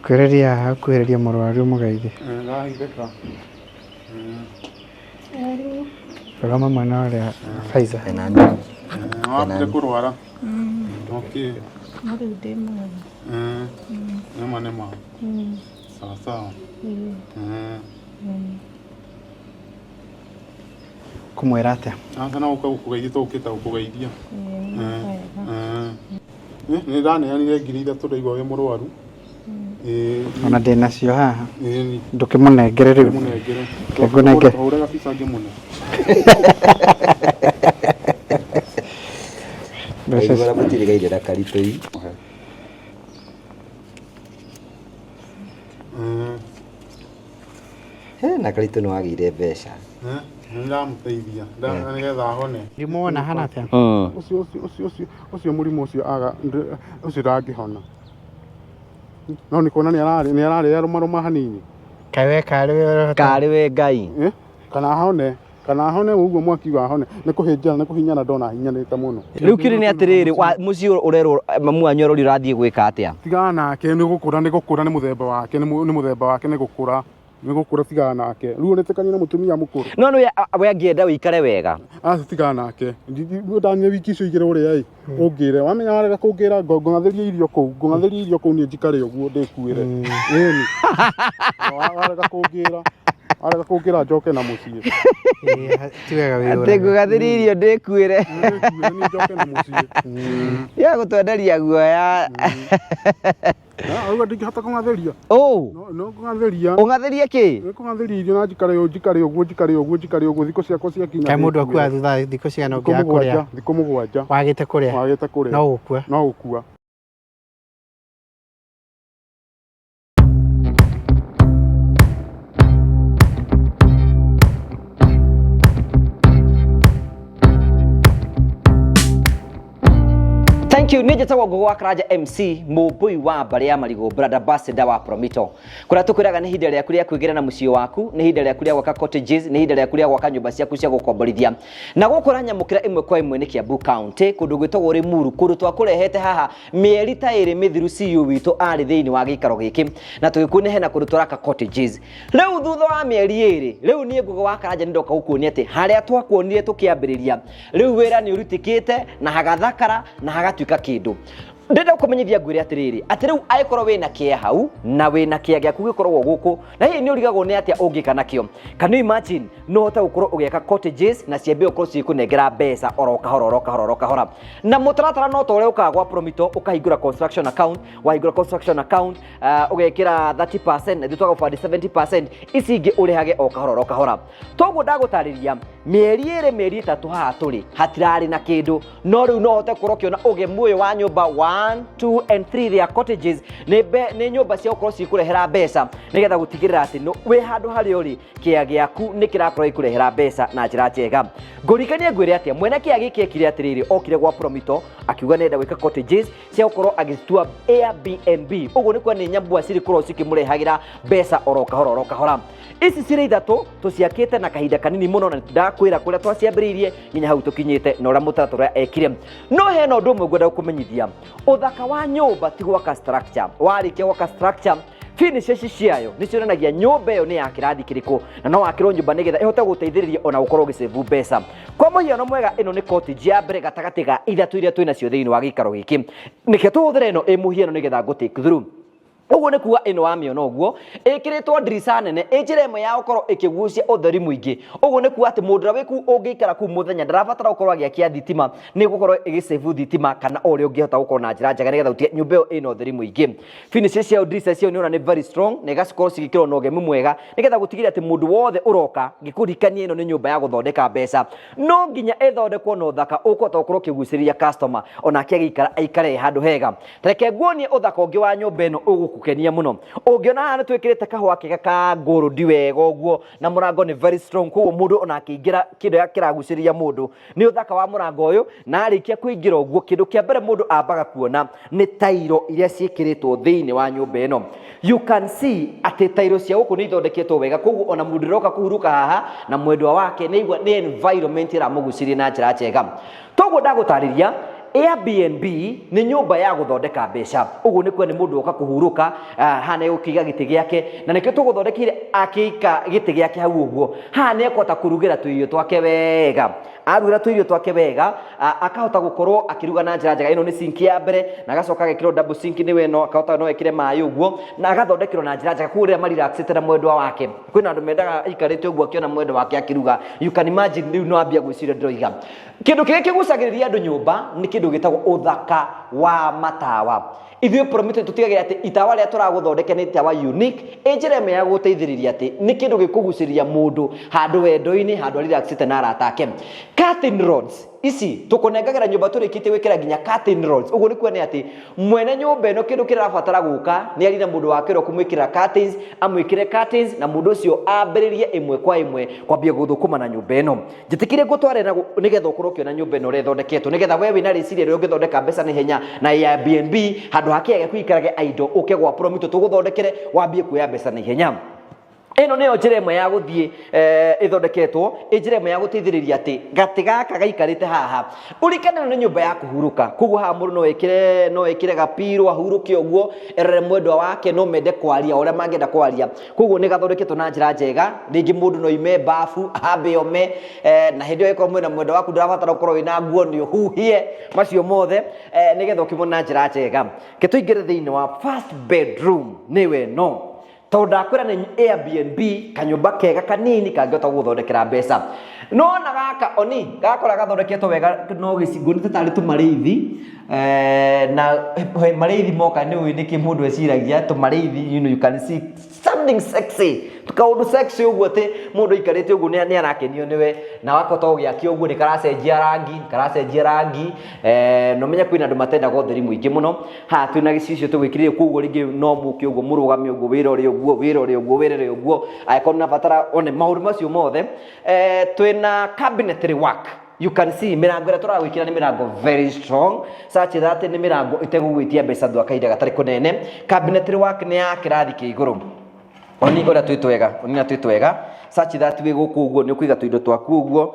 Kuhĩrĩria haha, kuhĩrĩria mũrwaru ũmũgeithie. Ndahithĩka. Rũgama mwena ũrĩa Faiza. Wambire kũrwara. Okay. No rĩu ndĩ mwega. Nĩma nĩma. Sawa sawa. Kũmwĩra atĩa? Aca no gũka gũkũgeithia tũgũkĩte gũkũgeithia. Ĩĩ, nĩ wega. Nĩ ndaneanire 3,000 ndaigua wĩ mũrwaru. Ĩĩ. Ona ndĩ nacio haha. Ĩĩ. Ndũkĩmũnengere rĩu. Mũnengere. Reke ngũnengere. Tũhũre gabica ngĩmũne. Mbeca Aigua mũtirĩgaire na karitũ He na karitũ nĩ wagĩire mbeca. Nĩ ndamũteithia nĩgetha ahone. Mũrimũ wona hana atĩa? Ũcio ũcio ũcio ũcio ũcio mũrimũ ũcio aga ũcio ndangĩhona. No nĩ kuona nĩ ararĩ nĩ ararĩ arũmarũma hanini. Kaĩ we karĩ we ũrahota. Karĩ we Ngai. Eh? Kana ahone kana ahone ũguo mwaki wa ahone nĩ kũhĩnjana nĩ kũhinyana ndona hinyanĩte mũno. Rĩu kĩrĩ nĩ atĩrĩrĩ mũciĩ ũrerwo mamu wanyu arori ũrathiĩ gwĩka atĩa? Tigana nake nĩ gũkũra nĩ gũkũra nĩ mũthemba wake nĩ mũthemba wake nĩ gũkũra nĩ gũkũra tigana nake. Rĩu ũretĩkania na mũtumia mũkũrũ. No nĩ we angĩenda ũikare wega. Aca tigana nake. Ndanie wiki icio igĩrĩ ũrĩa ĩ ũngĩre wamenya warega kũngĩra ngũng'athĩrie irio kũu ngũng'athĩrie irio kũu niĩ njikare ũguo ndĩkuĩre. Ĩni. Warega kũngĩra warega kũngĩra njoke na mũciĩ. Ti wega Atĩ wĩyũrage. ngũgathĩrie irio ndĩkuĩre. Ndĩkuĩre niĩ njoke na mũciĩ. Ya gũtwenderia guoya. Auga ndingĩhota kũng'athĩria. Ũ. No kũng'athĩria. Ũng'athĩrie kĩ? Nĩ kũng'athĩria irio na njikare njikare ũguo njikare ũguo njikare ũguo thikũ ciakwa ciakinya. Kaĩ mũndũ akuaga thutha thikũ cigana Thikũ ũngĩaga mũgwanja kũrĩa? thikũ mũgwanja. Wagĩte kũrĩa? Wagĩte kũrĩa. No gũkua. No gũkua. Thank you. Niĩ njĩtagwo Ngũgũ wa Karanja MC, mũmbũi wa mbarĩ ya Marigũ, brand ambassador wa Promito. Kũrĩa tũkwĩraga nĩ ihinda rĩaku rĩa kwĩgĩra na mũciĩ waku, nĩ ihinda rĩaku rĩa gwaka cottages, nĩ ihinda rĩaku rĩa gwaka nyũmba ciaku cia gũkomborithia. Na gũkũ ũranyamũkĩra ĩmwe kwa ĩmwe nĩ Kiambu County, kũndũ gwĩtagwo Limuru, kũndũ twakũrehete haha mĩeri ta ĩrĩ mĩthiru CEO witũ arĩ thĩinĩ wa gĩikaro gĩkĩ, na tũgĩkuonia hena kũndũ tũraka cottages. Rĩu thutha wa mĩeri ĩrĩ, rĩu niĩ Ngũgĩ wa Karanja nĩ ndoka gũkuonia atĩ harĩa twakuonire tũkĩambĩrĩria, rĩu wĩra nĩ ũrutĩkĩte na hagathakara na hagatuĩka kĩndũ. Ndĩrenda gũkũmenyithia ngwĩre atĩrĩrĩ, atĩ rĩu angĩkorwo wĩna kĩa hau na wĩna kĩa gĩaku gĩkoragwo gũkũ, na hihi nĩ ũrigagwo nĩ atĩa ũngĩka nakĩo. Can you imagine no ũhote gũkorwo ũgĩaka cottages na ciambie gũkorwo cigĩkũnengera mbeca oro kahora oro kahora oro kahora. Na mũtaratara no ta ũrĩa ũkaga gwa Promito, ũkahingũra construction account, wahingũra construction account ũgekĩra 30% na ithuĩ twagũbandi 70%, ici ingĩ ũrĩhage o kahora oro kahora. Toguo ndagũtarĩria, mĩeri ĩrĩ mĩeri ĩtatũ haha tũrĩ hatirarĩ na kĩndũ, no rĩu no ũhote gũkorwo ũkĩona ũgemu ũyũ wa nyũmba 1, 2 and 3 their cottages nĩ nĩ nyũmba cia gũkorwo cigĩkũrehera mbeca nĩgetha gũtigĩrĩra atĩ wĩ handũ harĩa ũrĩ kĩa gĩaku nĩ kĩrakorwo gĩkũrehera mbeca na njĩra njega. Ngũririkanie ngwĩre atĩa, mwene kĩa gĩkĩ ekire atĩrĩrĩ, okire gwa Promito akiuga nĩenda gwĩka cottages cia gũkorwo agĩcitua Airbnb. Ũguo nĩ kuga nĩ nyambua cirĩkorwo cikĩmũrehagĩra mbeca oro kahora oro kahora. Ici cirĩ ithatũ tũciakĩte na kahinda kanini mũno, na ndakwĩra kũrĩa twaciambĩrĩirie nginya hau tũkinyĩte na ũrĩa mũtaratara ũrĩa ekire. No hena ũndũ ũmwe ngwenda gũkũmenyithia, ũthaka wa nyũmba ti gwaka structure. Warĩkia gwaka structure, finishes ciayo nĩ cionanagia nyũmba ĩyo nĩ ya kĩrathi kĩrĩkũ, na no wakĩrwo nyũmba nĩgetha ĩhote gũteithĩrĩria ona gũkorwo ũgĩsave mbeca. Kwa mũhiano mwega, ĩno nĩ cottage ya mbere gatagatĩ ga ithatũ iria twĩ nacio thĩinĩ wa gĩikaro gĩkĩ. Nĩkĩo tũhũthĩre ĩno ĩ mũhiano nĩgetha ngũ take through. Ũguo nĩ kuga ĩno wamĩona ũguo ĩkĩrĩtwo ndirica nene ĩ njĩra ĩmwe ya gũkorwo ĩkĩgucia ũtheri mũingĩ. Ũguo nĩ kuga atĩ mũndũ ũrĩa wĩ kũu ũngĩikara kũu mũthenya ndarabatara gũkorwo agĩakia thitima, nĩ gũkorwo ĩgĩsave thitima kana o ũrĩa ũngĩhota gũkorwo na njĩra njega nĩgetha ũtige nyũmba ĩyo ĩna ũtheri mũingĩ. Finishes ciayo, ndirica ciayo nĩ ũrona nĩ very strong na igakorwo cigĩkĩrwo na ũgemu mwega nĩgetha gũtigĩrĩra atĩ mũndũ wothe ũroka, ngĩkũririkania ĩno nĩ nyũmba ya gũthondeka mbeca, no nginya ĩthondekwo na ũthaka ũkũhota gũkorwo ũkĩgucĩrĩria customer onake agĩikara aikare handũ hega. Reke nguonie ũthaka ũngĩ wa nyũmba ĩno ũgũkũkenia mũno. Ũngĩona haha nĩ twĩkĩrĩte kahũa kega ka gold wega ũguo, na mũrango nĩ very strong, koguo mũndũ ona akĩingĩra kĩndũ kĩragucĩrĩria mũndũ nĩ ũthaka wa mũrango ũyũ. Na arĩkia kũingĩra ũguo, kĩndũ kĩa mbere mũndũ ambaga kuona nĩ tairo iria ciĩkĩrĩtwo thĩinĩ wa nyũmba ĩno. You can see atĩ tairo cia gũkũ nĩ ithondeketwo wega, koguo ona mũndũ ũroka kũhurũka haha na mwendwa wake nĩ aigua nĩ environment ĩramũgucĩrĩria na njĩra njega. Toguo ndagũtarĩria, Airbnb nĩ nyũmba ya gũthondeka mbeca. Ũguo nĩ kuga nĩ mũndũ oka kũhurũka, haha nĩ egũkĩiga gĩtĩ gĩake, na nĩkĩo tũgũthondekeire akĩika gĩtĩ gĩake hau ũguo. Haha nĩ ekũhota kũrugĩra tũirio twake wega. Arugĩra tũirio twake wega, akahota gũkorwo akĩruga na njĩra njega. Ĩno nĩ sink ya mbere, na agacoka agekĩrwo double sink nĩwe ĩno, akahota no ekĩre maĩ ũguo, na agathondekerwo na njĩra njega. Koguo rĩrĩa marelaxĩte na mwendwa wake, kwĩna andũ mendaga aikarĩte ũguo akĩona mwendwa wake akĩruga. You can imagine rĩu no ambia gwĩciria ndĩroiga. Kĩndũ kĩrĩa kĩgucagĩrĩria andũ nyũmba nĩ kĩndũ gĩtagwo ũthaka wa matawa. Ithuĩ Promito tũtigagĩrĩra atĩ itawa rĩrĩa tũragũthondekera nĩ itawa unique, ĩ njĩra ĩmwe ya gũgũteithĩrĩria atĩ nĩ kĩndũ gĩkũgucĩrĩria mũndũ handũ wendo-inĩ, handũ arelaxĩte na arata ake. Curtain rods ici tũkũnengagĩra nyũmba tũrĩkĩtie gwĩkĩra nginya curtain rods. Ũguo nĩ kuonania atĩ mwene nyũmba ĩno kĩndũ kĩrĩa arabatara gũka nĩ arie na mũndũ wake ũrĩa ũkũmwĩkĩrĩra curtains, amwĩkĩre curtains na mũndũ ũcio ambĩrĩrie ĩmwe kwa ĩmwe kwambia gũthũkũma na nyũmba ĩno. Njĩtĩkĩrie ngũtware na nĩgetha ũkorwo ũkĩona nyũmba ĩno ũrĩa ĩthondeketwo, nĩgetha we wĩna rĩciria rĩrĩa ũngĩthondeka mbeca na ihenya na Airbnb handũ ha kĩaya gĩaku gĩikarage idle, ũke gwa Promito tũgũthondekere wambie kuoya mbeca na ihenya. Ĩno nĩyo njĩra ĩmwe ya gũthiĩ ĩthondeketwo, ĩ njĩra ĩmwe ya gũteithĩrĩria atĩ gatĩ gaka gaikarĩte haha. Ũririkane ĩno nĩ nyũmba ya kũhurũka, koguo haha mũndũ no ekĩre gapiro ahurũke ũguo, erore mwendwa wake, no mende kwaria o ũrĩa mangĩenda kwaria. Koguo nĩ gathondeketwo na njĩra njega, rĩngĩ mũndũ no aime bafu, ambe ome, na hĩndĩ ĩyo ĩkorwo mwĩna mwendwa waku ndũrabatara ũkorwo wĩna nguo nĩ ũhuhie macio mothe, nĩgetha ũkĩmwone na njĩra njega. Reke tũingĩre thĩinĩ wa first bedroom, nĩwe ĩno. Tondũ ndakwĩra nĩ Airbnb, kanyũmba kega kanini kangĩhota gũgũthondekera mbeca. Nona gaka oni, gakora gathondeketwo wega no gĩcingũ nĩ tarĩ tũmarĩithi, na marĩithi moka nĩ ũĩ nĩkĩ mũndũ eciragia, tũmarĩithi, you know, you can see something sexy, kaũndũ sexy ũguo atĩ mũndũ aikarĩte ũguo nĩ arakenio nĩwe, na wakahota gũgĩakia ũguo nĩ karacenjia rangi, karacenjia rangi, na ũmenye kwĩna andũ matendaga ũtheri mũingĩ mũno. Haha twĩna gĩcicio tũgwĩkĩrĩire, koguo rĩngĩ no mũke ũguo mũrũgame ũguo wĩrore ũguo, wĩrore ũguo, wĩrore ũguo, angĩkorwo nĩ ũrabatara one maũndũ macio mothe. Twĩna cabinetry work. You can see mĩrango ĩrĩa tũragwĩkĩra nĩ mĩrango very strong such that nĩ mĩrango ĩtegũgwĩtia mbeca thutha wa kahinda gatarĩ kũnene. Cabinetry work nĩ ya kĩrathi kĩa igũrũ. Oni ũrĩa twĩ twega, oni ũrĩa twĩ twega such that wĩ gũkũ ũguo nĩ ũkũiga tũindo twaku ũguo,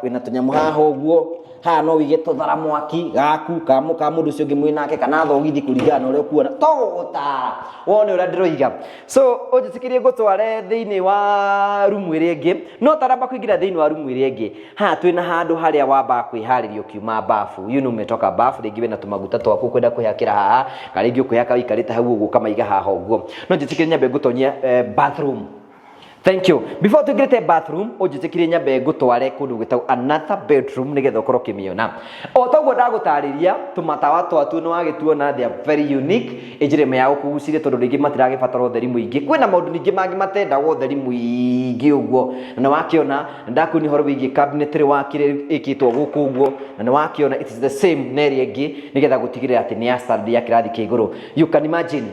wĩna tũnyamũ haha ũguo, haha no wĩige tũthara mwaki gaku ka mũndũ ũcio ũngĩ mwĩ nake kana thogithi kũringana na ũrĩa ũkuona, to gũgũtara wone ũrĩa ndĩroiga. So ũnjĩtĩkĩrie ngũtware thĩinĩ wa rumu ĩrĩa ĩngĩ, no ũtanamba kũingĩra thĩinĩ wa rumu ĩrĩa ĩngĩ, haha twĩna handũ harĩa wambaga kwĩharĩria ũkiuma bafu. You know umetoka bafu, rĩngĩ wĩna tũmaguta twaku ũkwenda kwĩhakĩra haha, kana rĩngĩ ũkwĩhaka ũikarĩte hau ũguo ũkamaiga haha ũguo. No njĩtĩkĩrie nyambe ngũtonyie bathroom. Thank you. Before tuingĩrĩte bathroom, ũnjĩtĩkĩrie nyambe ngũtware kũndũ gwĩtagwo another bedroom nĩgetha ũkorwo ũkĩmĩona. O toguo ndagũtarĩria, tũmatawa twatuo nĩ wagĩtuona, they are very unique. Ĩ njĩra ĩmwe ya gũkũgucĩrĩria tondũ rĩngĩ matiragĩbatara ũtheri mũingĩ. Kwĩna maũndũ ningĩ mangĩ matendaga ũtheri mũingĩ ũguo. Na nĩ wakĩona, na ndakuonia ũhoro wĩgiĩ cabinetry work ĩrĩa ĩkĩtwo gũkũ ũguo, na nĩ wakĩona it is the same na ĩrĩa ĩngĩ nĩgetha gũtigĩrĩra atĩ nĩ ya standard ya kĩrathi kĩa igũrũ. You can imagine,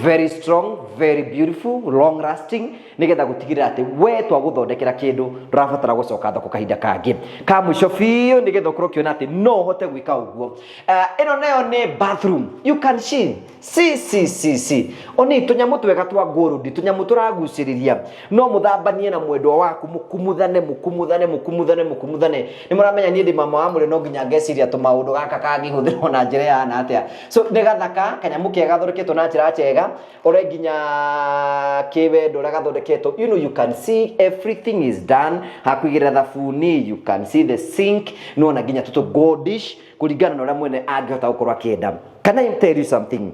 very strong, very beautiful, long lasting, nĩgetha gũtigĩrĩra atĩ we twagũthondekera kĩndũ ndũrabatara gũcoka thoko kahinda kangĩ ka mũico biũ, nĩgetha ũkorwo ũkĩona atĩ no ũhote gwĩka ũguo. Ĩno nayo nĩ bathroom. You can see, see, see, see, see. Oni tũnyamũ twega twa gold, tũnyamũ tũragucĩrĩria, no mũthambanie na mwendwa waku, mũkumuthane, mũkumuthane, mũkumuthane, mũkumuthane. Nĩ mũramenya niĩ ndĩ mama wa mũrĩ, no nginya ngeciria tũmaũndũ gaka kangĩhũthĩrwo na njĩra ĩhana atĩa. So nĩ gathaka, kanyamũ kega gathondeketwo na njĩra njega, ũrĩa nginya kĩwendo ũrĩa gathondeketwo. You know, you can see everything is done. Hakuigĩrĩra thabuni, you can see the sink, nĩwona nginya tũtũ goldish kũringana na ũrĩa mwene angĩhota gũkorwo akĩenda. Can I tell you something?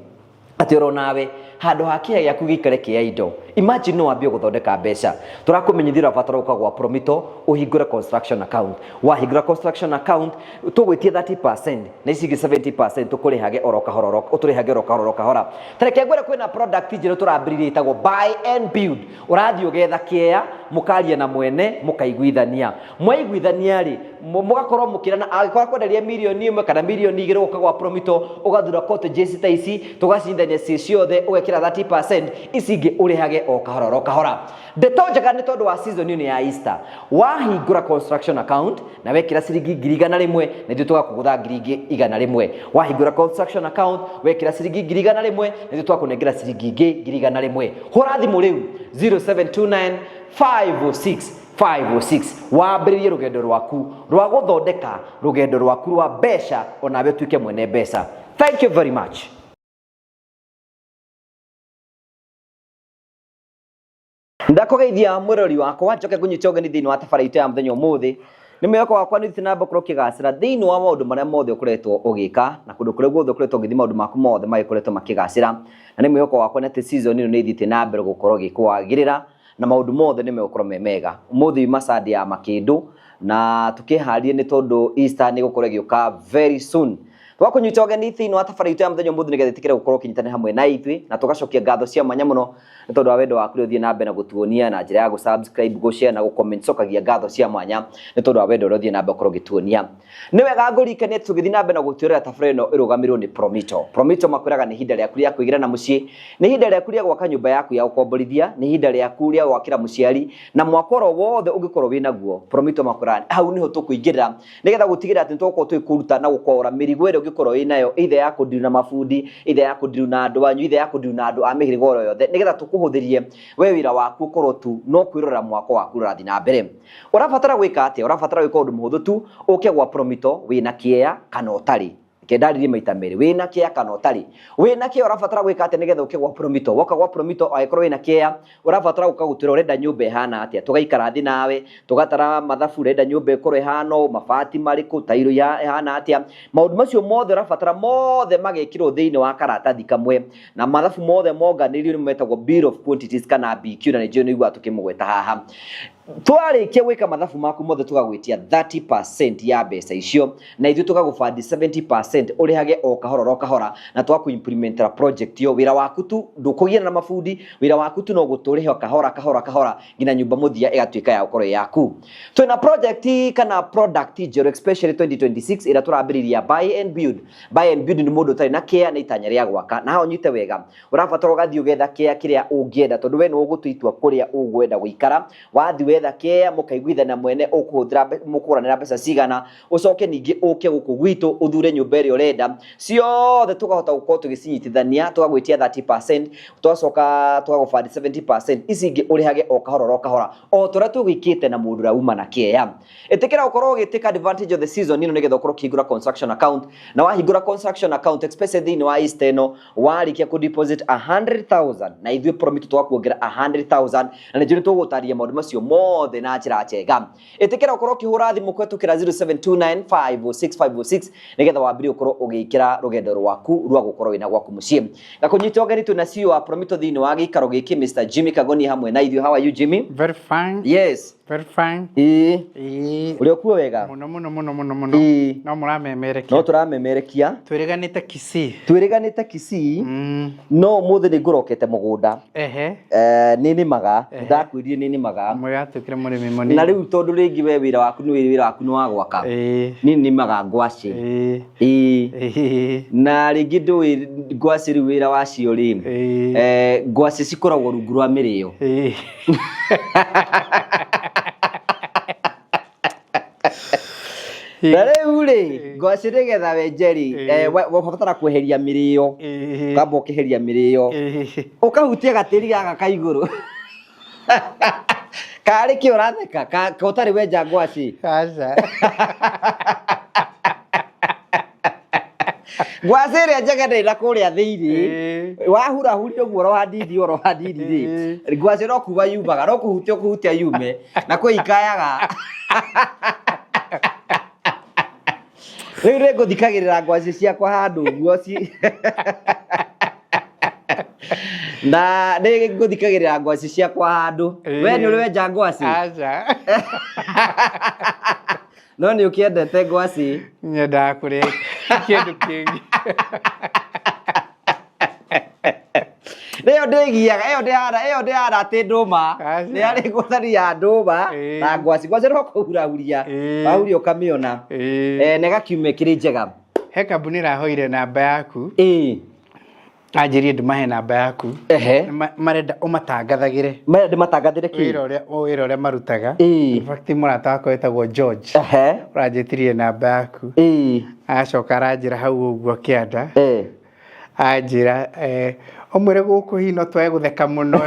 Atĩ oro nawe handũ ha kĩaya gĩaku gĩikare kĩa indo, imagine no wambie gũthondeka mbeca. Tũrakũmenyithia ũrabatara gũka gwa Promito ũhingũre construction account. Wahingũra construction account tũgwĩtie 30% na ici ingĩ 70% tũkũrĩhage oro kahora, oro ũtũrĩhage oro kahora, oro kahora. Ta reke ngwĩre kwĩna product njerũ tũrambĩrĩria ĩtagwo buy and build. Ũrathiĩ ũgetha kĩea, mũkaria na mwene, mũkaiguithania. Mwaiguithania rĩ, mũgakorwo mũkĩrana, angĩkorwo akwenderia mirioni ĩmwe kana mirioni igĩrĩ, ũgoka gwa Promito ũgathura cottages ta ici, tũgacindania ciĩ ciothe, ũgekĩra 30%, ici ingĩ ũrĩhage o kahora oro kahora. Ndeto njega nĩ tondũ wa season ĩno ya Easter, wahingũra construction account na wekĩra ciringi ngiri igana rĩmwe, na ithuĩ tũgakũgũtha ngiri ingĩ igana rĩmwe. Wahingũra construction account wekĩra ciringi ngiri igana rĩmwe, na ithuĩ tũgakũnengera ciringi ingĩ ngiri igana rĩmwe. Hũra thimũ rĩu 0729 506 506 wambĩrĩrie rũgendo rwaku rwa gũthondeka rũgendo rwaku rwa mbeca onawe ũtuĩke mwene mbeca. Thank you very much. Ndakugeithia mwirori wakwa, njoke ngunyite ũgeni thĩinĩ wa tabara itũ ya mũthenya ũmũthĩ. Nĩ mwĩhoko wakwa nĩ ũthiĩte na mbere gũkorwo ũkĩgacĩra thĩinĩ wa maũndũ marĩa mothe ũkoretwo ũgĩka na kũndũ kũrĩa guothe ũkoretwo ũgĩthiĩ, maũndũ maku mothe magĩkoretwo makĩgacĩra. Na nĩ mwĩhoko wakwa nĩ atĩ season ĩno nĩ ĩthiĩte na mbere gũkorwo ĩgĩkwagĩrĩra na maũndũ mothe nĩ megũkorwo me mega. Ũmũthĩ yuma Sunday ya makĩndũ na tũkĩharĩrie nĩ tondũ Easter nĩ ĩgũkorwo ĩgĩũka very soon. Twakũnyita ũgeni thĩinĩ wa tabara itũ ya mũthenya ũmũthĩ nĩgetha ĩtĩkĩre gũkorwo ũkĩnyitanĩra hamwe na ithuĩ, na tũgacokia ngatho cia mwanya mũno nĩ tondũ wa wendo waku ũrĩa ũthiĩ na mbere na gũtuonia na njĩra ya gũ-subscribe, gũ-share na gũ-comment. Cokagia ngatho cia mwanya nĩ tondũ wa wendo ũrĩa ũthiĩ na mbere gũkorwo ũgĩtuonia. Nĩ wega ngũririkanie tũgĩthiĩ na mbere na gũtuĩrĩra tabara ĩno ĩrũgamĩrĩirwo nĩ Promito. Promito makwĩraga nĩ ihinda rĩaku rĩa kwĩgĩra na mũciĩ, nĩ ihinda rĩaku rĩa gwaka nyũmba yaku ya gũkomborithia, nĩ ihinda rĩaku rĩa gwakĩra mũciari na mwaka oro wothe ũngĩkorwo wĩ naguo. Promito makwĩraga hau nĩho tũkũingĩrĩra nĩgetha gũtigĩrĩra atĩ nĩtũgũkorwo tũgĩkũruta na gũkora mĩrigo ĩrĩa ũngĩkorwo wĩ nayo, either ya kũndiru na mabundi, either ya kũndiru na andũ anyu, either ya kũndiru na andũ a mĩhĩrĩga oro yothe, nĩgetha tũkũhũthĩrie we wĩra waku ũkorwo tu no kwĩrorera mwako waku ũrathiĩ na mbere. Ũrabatara gwĩka atĩa? Ũrabatara gwĩka ũndũ mũhũthũ tu, ũke gwa Promito wĩna kĩea kana ũtarĩ. Reke ndarĩrie maita merĩ, wĩna kĩea kana ũtarĩ. Wĩna kĩea ũrabatara gwĩka atĩa nĩgetha ũke gwa Promito? Woka gwa Promito angĩkorwo wĩna kĩea, ũrabatara gũka gũtwĩra ũrenda nyũmba ĩhana atĩa, tũgaikara thĩ nawe, tũgatara mathabu, ũrenda nyũmba ĩkorwo ĩhana ũũ, mabati marĩkũ, tairo ĩhana atĩa. Maũndũ macio mothe ũrabatara mothe magekĩrwo thĩinĩ wa karatathi kamwe, na mathabu mothe monganĩirio nĩmo metagwo bill of quantities kana BQ, na nĩ njũĩ nĩ ũiguaga tũkĩmũgweta haha. Twarĩkia gwĩka mathabu maku mothe tũgagwĩtia 30% ya mbeca icio, na ithuĩ tũgagũbandi 70% ũrĩhage o kahora o kahora, na tũgakũ-implementera project ĩyo. Wĩra waku tu ndũkũgiana na mabundi, wĩra waku tu no gũtũrĩha kahora kahora kahora nginya nyũmba mũthia ĩgatuĩka ya gũkorwo ĩ yaku. Twĩna project kana product njerũ especially 2026 ĩrĩa tũrambĩrĩria buy and build. Buy and build nĩ mũndũ ũtarĩ na kĩa na itanya rĩa gwaka, na haha ũnyite wega, ũrabatara ũgathiĩ ũgetha kĩa kĩrĩa ũngĩenda, tondũ we nĩwe ũgũtua itua kũrĩa ũgwenda gũikara. Wathiĩ wetha kĩa, mũkaiguithania mwene ũkũhũthĩra mũkũgũranĩra mbeca cigana, ũcoke ningĩ ũke gũkũ gwitũ ũthure nyũmba ĩrĩa ũrenda, ciothe tũkahota gũkorwo tũgĩcinyitithania, tũgagwĩtia 30%, twacoka tũgagũbandi 70%, ici ingĩ ũrĩhage o kahora o kahora o ta ũrĩa tũgĩkĩte na mũndũ ũrĩa uma na kĩea. Ĩtĩkĩra gũkorwo ũgĩtĩka advantage of the season ĩno nĩgetha ũkorwo ũkĩhingũra construction account, na wahingũra construction account especially thĩinĩ wa East ĩno, warĩkia kũ deposit 100,000 na ithuĩ Promito tũgakuongerera 100,000, na nĩ njũĩ nĩtũgũtarĩria maũndũ macio mothe na njĩra njega. Ĩtĩkĩra gũkorwo ũkĩhũra thimũ kũhetũkĩra 0729506506 nĩgetha wambĩrĩrie gũkorwo ũgĩkĩra rũgendo rwaku rwa gũkorwo wĩna gwaku mũciĩ. Ngakũnyita ũgeni twĩna CEO wa Promito thĩinĩ wa gĩikaro gĩkĩ Mr. Jimmy Kagoni hamwe na ithuĩ. How are you, Jimmy? Very fine. Yes. Very fine. Ĩĩ. Ĩĩ. Ũrĩ okuo wega? Mũno mũno mũno mũno mũno. Ĩĩ. No mũramemerekia. No tũramemerekia. Twĩrĩganĩte Kisii. Twĩrĩganĩte Kisii. No ũmũthĩ nĩ ngũrokete mũgũnda. Ehe. Nĩ nĩmaga, ndakwĩrire nĩ nĩmaga. Mũratuĩkire mũrĩmi mũnini. Na rĩu tondũ rĩngĩ we wĩra waku nĩ wĩra waku nĩ wa gwaka. Ĩĩ. Niĩ nĩmaga ngwacĩ. Ĩĩ. Ĩĩ. Ĩĩ. Na rĩngĩ ndũĩ ngwacĩ rĩu wĩra wacio rĩ. Ĩĩ. Ngwacĩ cikoragwo rungu rwa mĩrĩo. Ĩĩ. Na rĩu rĩ, ngwacĩ nĩgetha wenje rĩ, wabatara kweheria mĩrĩo. Ĩĩ. Ũkamba ũkeheria mĩrĩo. Ĩĩ. Ũkahutia gatĩri gaka ka igũrũ. Karĩ kĩ ũratheka? Ka ũtarĩ wenja ngwacĩ? Aca. Ngwacĩ ĩrĩa njega ndĩrĩ na kũrĩa thĩinĩ. Ĩĩ. Wahurahuria ũguo oro hanini oro hanini rĩ, ngwacĩ no kuma yumaga, no kũhutia ũkũhutia yume, na kwĩ ikayaga. Rĩu nĩ ngũthikagĩrĩra ngwacĩ ciakwa handũ ũguo na nĩ ngũthikagĩrĩra ngwacĩ ciakwa handũ. Ĩĩ. We nĩ ũrĩ wenja ngwacĩ? Aca. No nĩ ũkĩendete ngwacĩ? Nyendaga kũrĩa kĩndũ kĩngĩ. Ĩyo ndĩgiaga, ĩyo ndĩhana, ĩyo ndĩhana atĩ ndũma. Aca. Nĩ harĩ ngũthani ya ndũma Ĩĩ. na ngwacĩ. Ngwacĩ no kũhurahuria. Ĩĩ. Wahuria ũkamĩona. Ĩĩ. Na ĩgakiuma ĩkĩrĩ njega. He kambuni ĩrahoire namba yaku. Ĩĩ. Anjĩrie ndĩmahe namba yaku. Ehe. Marenda ũmatangathagĩre. Marenda ndĩmatangathĩre kĩ? Wĩra ũrĩa marutaga. Ĩĩ. In fact, mũrata wakwa wĩtagwo George. Ehe. Ũranjĩtirie namba yaku. Ĩĩ. Acoka aranjĩra hau ũguo kĩanda. Ĩĩ. Anjĩra, ũmwĩre gũkũ hihi no twage gũtheka mũno.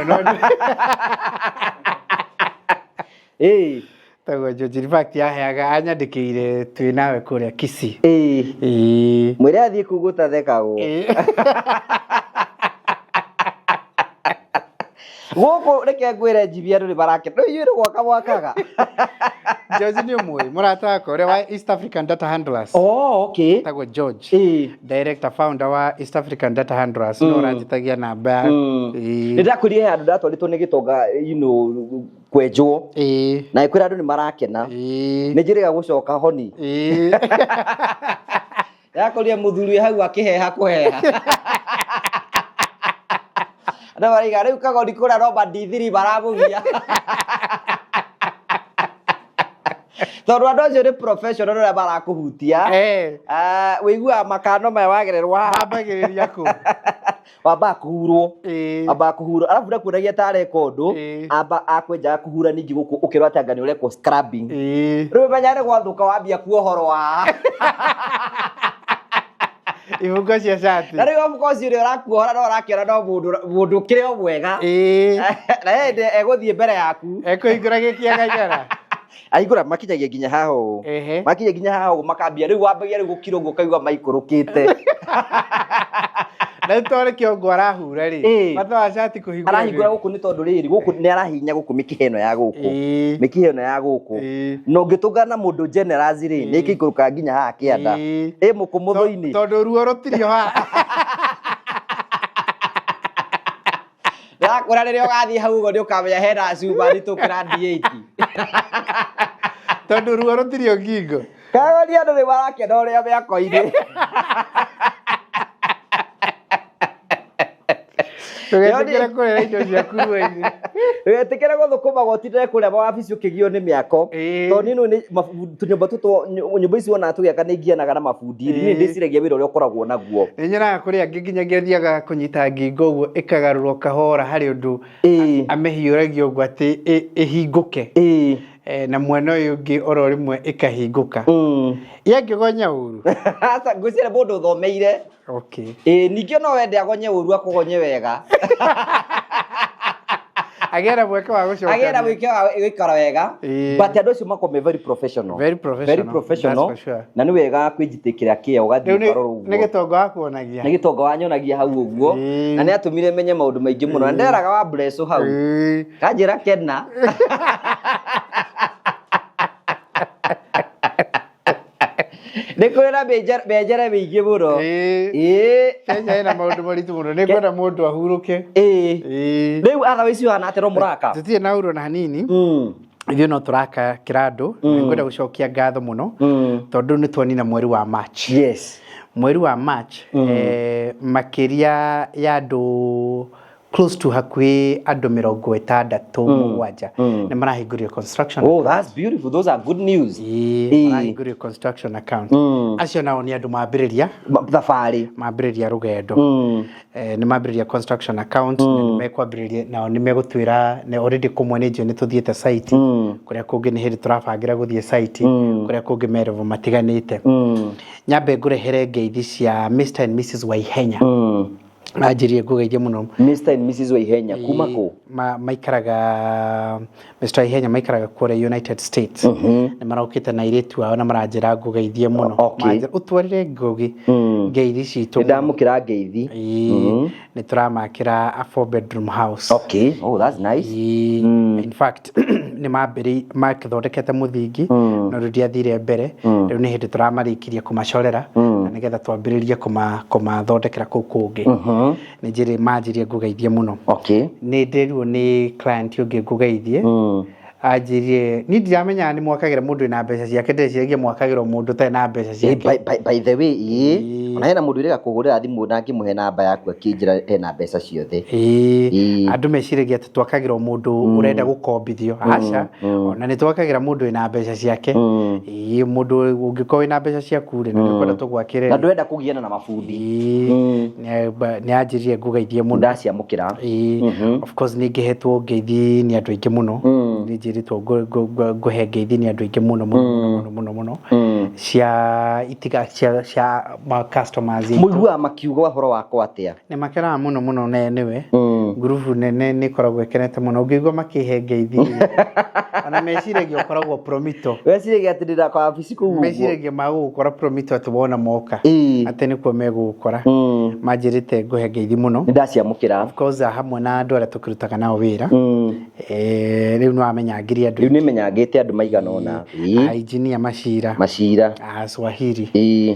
Ĩĩ. Tagwo George, in fact yaheaga anyandĩkĩire twĩ nawe kũrĩa Kisii. Ĩĩ. Ĩĩ. Mwĩre athiĩ kũu gũtathekagwo. Ĩĩ. Gũkũ reke ngwĩre njibi andũ nĩ marakena. Rĩu inyuĩ nĩ gwaka mwakaga. George nĩ ũmũĩ mũrata wakwa ũrĩa wa East African Data Handlers. Oh, okay. Tagwo George. Ĩĩ. Director founder wa East African Data Handlers no ũranjĩtagia namba yaku. Nĩ Ĩĩ. ndakwĩrire he handũ ndatwarĩtwo nĩ gĩtonga you know, kwenjwo Ĩĩ. na ĩkwĩra andũ nĩ marakena. Ĩĩ. Nĩ njĩrĩga gũcoka honi. Ĩĩ. Yakorire mũthuri wĩ hau akĩheha kũheha. Andũ maraiga rĩu kagoni kũrĩa Roma D3 maramũgia. Tondũ andũ acio nĩ professional ũrĩa marakũhutia. Eh. Ah, wĩiguaga makano maya wagererwo haha. Mambagĩrĩria kũ? Wambaga kũhurwo. Ĩĩ. Ambaga kũhurwo arabu ndakuonagia ta areka ũndũ. Ĩĩ. Amba akwenjaga kũhura ningĩ gũkũ ũkĩrwo atĩ anga nĩ ũrekwo scrubbing. Ĩĩ. Rĩu menya nĩ gwathũka wambia kuohorwo haha. Ibungo cia cati. Na rĩu of course ũrĩa ũrakuohora no ũrakĩona no mũndũ mũndũ ũkĩrĩ o mwega. Ĩĩ. Na hĩndĩ egũthiĩ mbere yaku. Ekũhingũra gĩkĩaganyara. Ahingũra makinyagia nginya haha ũũ. Ehe. Makinya nginya haha ũũ makambia rĩu wambagia rĩu gũkira ũguo ũkaigua maikũrũkĩte. Na rĩu tondũ kĩongo arahura rĩ. Ĩĩ. Bata wa cati kũhingũra. Arahingũra gũkũ nĩ tondũ rĩrĩ gũkũ nĩ arahihinya gũkũ mĩkiha ĩno ya gũkũ. Ĩĩ. Mĩkiha ĩno ya gũkũ. Ĩĩ. Na ũngĩtũngana na mũndũ generous rĩ nĩ ĩkĩikũrũkaga nginya haha kĩanda. Ĩĩ. Ĩ mũkũmũthũ-inĩ. Tondũ ruo rũtirĩ o haha. Ndĩrakwĩra rĩrĩa ũgathiĩ hau ũguo nĩ ũkamenya hena cuma nditũ gũkĩra D8. Tondũ ruo rũtirĩ o ngingo. Kagoni andũ nĩ marakena ũrĩa mĩako-inĩ. Ndũgetĩkĩre kũrĩra indo ciaku ruo-inĩ. Ndũgetĩkĩre gũthũkũma ũtindĩre kũrĩa mawabici ũkĩgio nĩ mĩako. Ĩĩ. Tondũ niĩ nĩ tũnyũmba tũtũ nyũmba ici wonaga tũgĩaka nĩ ngianaga na mabundi. Niĩ ndĩciragia wĩra ũrĩa ũkoragwo naguo. Nĩ nyonaga kũrĩ angĩ nginyagia athiaga kũnyita ngingo ũguo ĩkagarũrwo kahora harĩ ũndũ Ĩĩ. amĩhiũragia ũguo atĩ ĩhingũke. Ĩĩ. Na mwena ũyũ ũngĩ oro rĩmwe ĩkahingũka. Yangĩgonya ũru. Aca ngwĩciria mũndũ ũthomeire. Okay. Ĩĩ ningĩ no wende agonye ũru akũgonye wega. Agĩe na mweke wa gũcoka. Agĩe na mweke wa gũikara wega. Ĩĩ. But andũ acio makoragwo me very professional. Very professional. Very professional. That's for sure. Na nĩ wega kwĩnjitĩkĩra kĩo ũgathiĩ Rĩu ũkarora ũguo. nĩ gĩtongo wakuonagia. Nĩ gĩtonga wanyonagia hau ũguo. Ĩĩ. Na nĩ atũmire menye maũndũ maingĩ mũno. Na nderaga wa Bleco hau. Ĩĩ. Kanjĩra kena. Nĩ kũrĩ na mĩenjere mĩingĩ mũno. Ĩĩ. Ĩĩ. Kenya ĩna maũndũ maritũ mũno. Nĩ ngwenda mũndũ ahurũke. Ĩĩ. Ĩĩ. Rĩu otherwise ũhana atĩa no mũraka? Tũtirĩ na ũru ona hanini. Ithuĩ no tũraka kĩrandũ. Na ngwenda gũcokia ngatho mũno. Tondũ nĩ tuonina mweri wa March. Yes. Mweri wa March makĩria ya andũ close to hakuhĩ andũ 67 nĩ marahingũrire construction. Oh, that's beautiful. Those are good news. Ĩĩ, Ĩĩ. marahingũrire construction account. Acio nao nĩ andũ mambĩrĩria Thabarĩ. mambĩrĩria rũgendo. Nĩ mambĩrĩria construction account na nĩ mekwambĩrĩria nao nĩ megũtwĩra nĩ already kũmwe nĩ njũĩ nĩ tũthiĩte site kũrĩa kũngĩ nĩ hĩndĩ tũrabangĩra gũthiĩ site kũrĩa kũngĩ merevo matiganĩte. Nyambe ngũrehere ngeithi cia Mr and Mrs Waihenya. Anjĩrire ngũgeithie mũno. Mr and Mrs Waihenya kuma kũ? Maikaraga Mr Waihenya maikaraga kũrĩa United States. Nĩ marokĩte na airĩtu ao na maranjĩra ngũgeithie mũno. Okay. Manjĩra ũtwarĩre Ngũgĩ ngeithi citũ. Nĩ ndamũkĩra ngeithi. Ĩĩ, nĩ tũramakĩra a 4 bedroom house. Okay. Oh, that's nice. Ĩĩ, in fact nĩ mambĩrĩ makĩthondekete mũthingi no rĩu ndiathire mbere rĩu nĩ hĩndĩ tũramarĩkirie kũmacorera na nĩgetha twambĩrĩrie kũmathondekera kũu kũngĩ. Nĩ njĩrĩ manjĩrie ngũgeithie mũno. Okay. Nĩ ndĩrirwo nĩ client ũngĩ ngũgeithie. Anjĩrire niĩ ndiramenyaga nĩ mwakagĩra mũndũ wĩna mbeca ciake ndĩreciragia mwakagĩra o mũndũ ũtarĩ na mbeca ciake. By the way, ĩĩ. Ona hena mũndũ ũrega kũhũrĩra thimũ na ngĩmũhe namba yaku akĩnjĩra ena mbeca ciothe. Ĩĩ. Ĩĩ. Andũ meciragia atĩ twakagĩra o mũndũ ũrenda gũkombithio. Aca, ona nĩ twakagĩra mũndũ wĩna mbeca ciake. Ĩĩ, mũndũ ũngĩkorwo wĩna mbeca ciaku rĩ, na nĩ ũkwenda tũgwakĩre Na rĩ. ndũrenda kũgiana na mabundi. Ĩĩ, nĩ anjĩrire ngũgeithie mũno. Ndaciamũkĩra. Ĩĩ, of course nĩ ngĩhetwo ngeithi nĩ andũ aingĩ mũno. Nĩ njĩrĩtwo ngũhe ngeithi nĩ andũ aingĩ mũno mũno mũno mũno mũno. Cia itiga cia ma customers aitũ. Mũiguaga makiuga ũhoro wakwa atĩa? Nĩ makenaga mũno mũno nĩwe. Ngurubu nene nĩ ĩkoragwo ĩkenete mũno. Ũngĩigua makĩhe ngeithi. Ona meciragia ũkoragwo Promito. Weciragia atĩ ndĩna kawabici kũu ũguo. Meciragia magũgũkora Promito atĩ wona moka. Ĩĩ. Atĩ nĩkuo megũgũkora. Mm. Manjĩrĩte ngũhe ngeithi mũno. Nĩ ndaciamũkĩra. Of course hamwe na andũ arĩa tũkĩrutaga nao wĩra. Mm. Rĩu nĩ wamenya ngiri andũ. Rĩu nĩ menyangĩte andũ maigana ũna. Ĩĩ. A engineer Macira. Macira. A Swahili. Ĩĩ.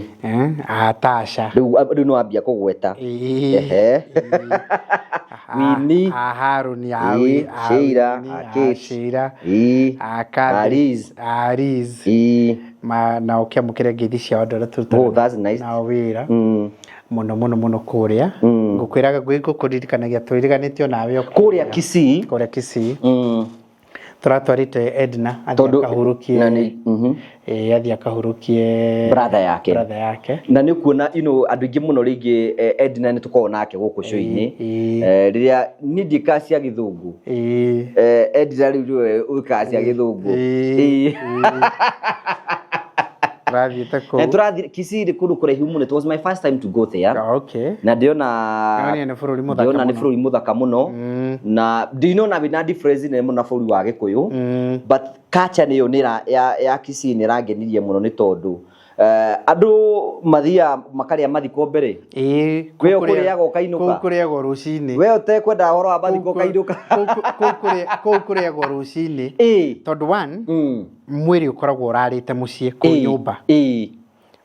A Tasha. Rĩu nĩ wambia kũgweta. Ĩĩ. Ehe. Winnie. A Haruni, a Ĩĩ, a Sheila, Winnie, a a Kate. Sheila, Ĩĩ. a Catherine, A Liz. a Liz. Ĩĩ. Ma na ũkĩamũkĩre ngeithi ciao andũ arĩa tũrutaga Oh, that's nice. nao wĩra Mm. mũno mũno mũno kũrĩa. Ngũkwĩraga ngũkũririkanagia tũririganĩtio nawe o Kũrĩa Kisii. Kũrĩa Kisii. Mm. Tũratwarĩte Edna athiĩ Tondũ akahurũkie na nĩ ĩĩ athiĩ akahurũkie Brother yake. Brother yake. Na nĩ ũkuona you know, andũ aingĩ mũno rĩngĩ Edna nĩ tũkoragwo nake gũkũ show-inĩ. Ĩĩ. Rĩrĩa niĩ ndiĩkaga cia gĩthũngũ. Ĩĩ. Edna rĩu nĩwe wĩkaga cia gĩthũngũ. Ĩĩ. Ĩĩ. Tũrathiĩte kũu. Na tũrathiĩ Kisii nĩ kũndũ kũraihu mũno. It was my first time to go there. Ah, okay. Na ndĩona Ndĩronire nĩ bũrũri mũthaka ndĩona nĩ mũno. bũrũri mũthaka mũno. Na ndinona wĩna difference nene mũno na bũrũri wa Gĩkũyũ. But culture nĩyo nĩra ya Kisii nĩ ĩrangenirie mũno nĩ tondũ andũ mathiaga makarĩa mathiko mbere. Ĩĩ. We ũkũrĩaga ũkainũka. Kũu kũrĩagwo rũcinĩ. We ũtekwenda ũhoro wa mathiko ũkainũka. Kũu kũrĩagwo rũcinĩ. Ĩĩ. Tondũ one, mwĩrĩ ũkoragwo ũrarĩte mũciĩ kũu nyũmba. Ĩĩ.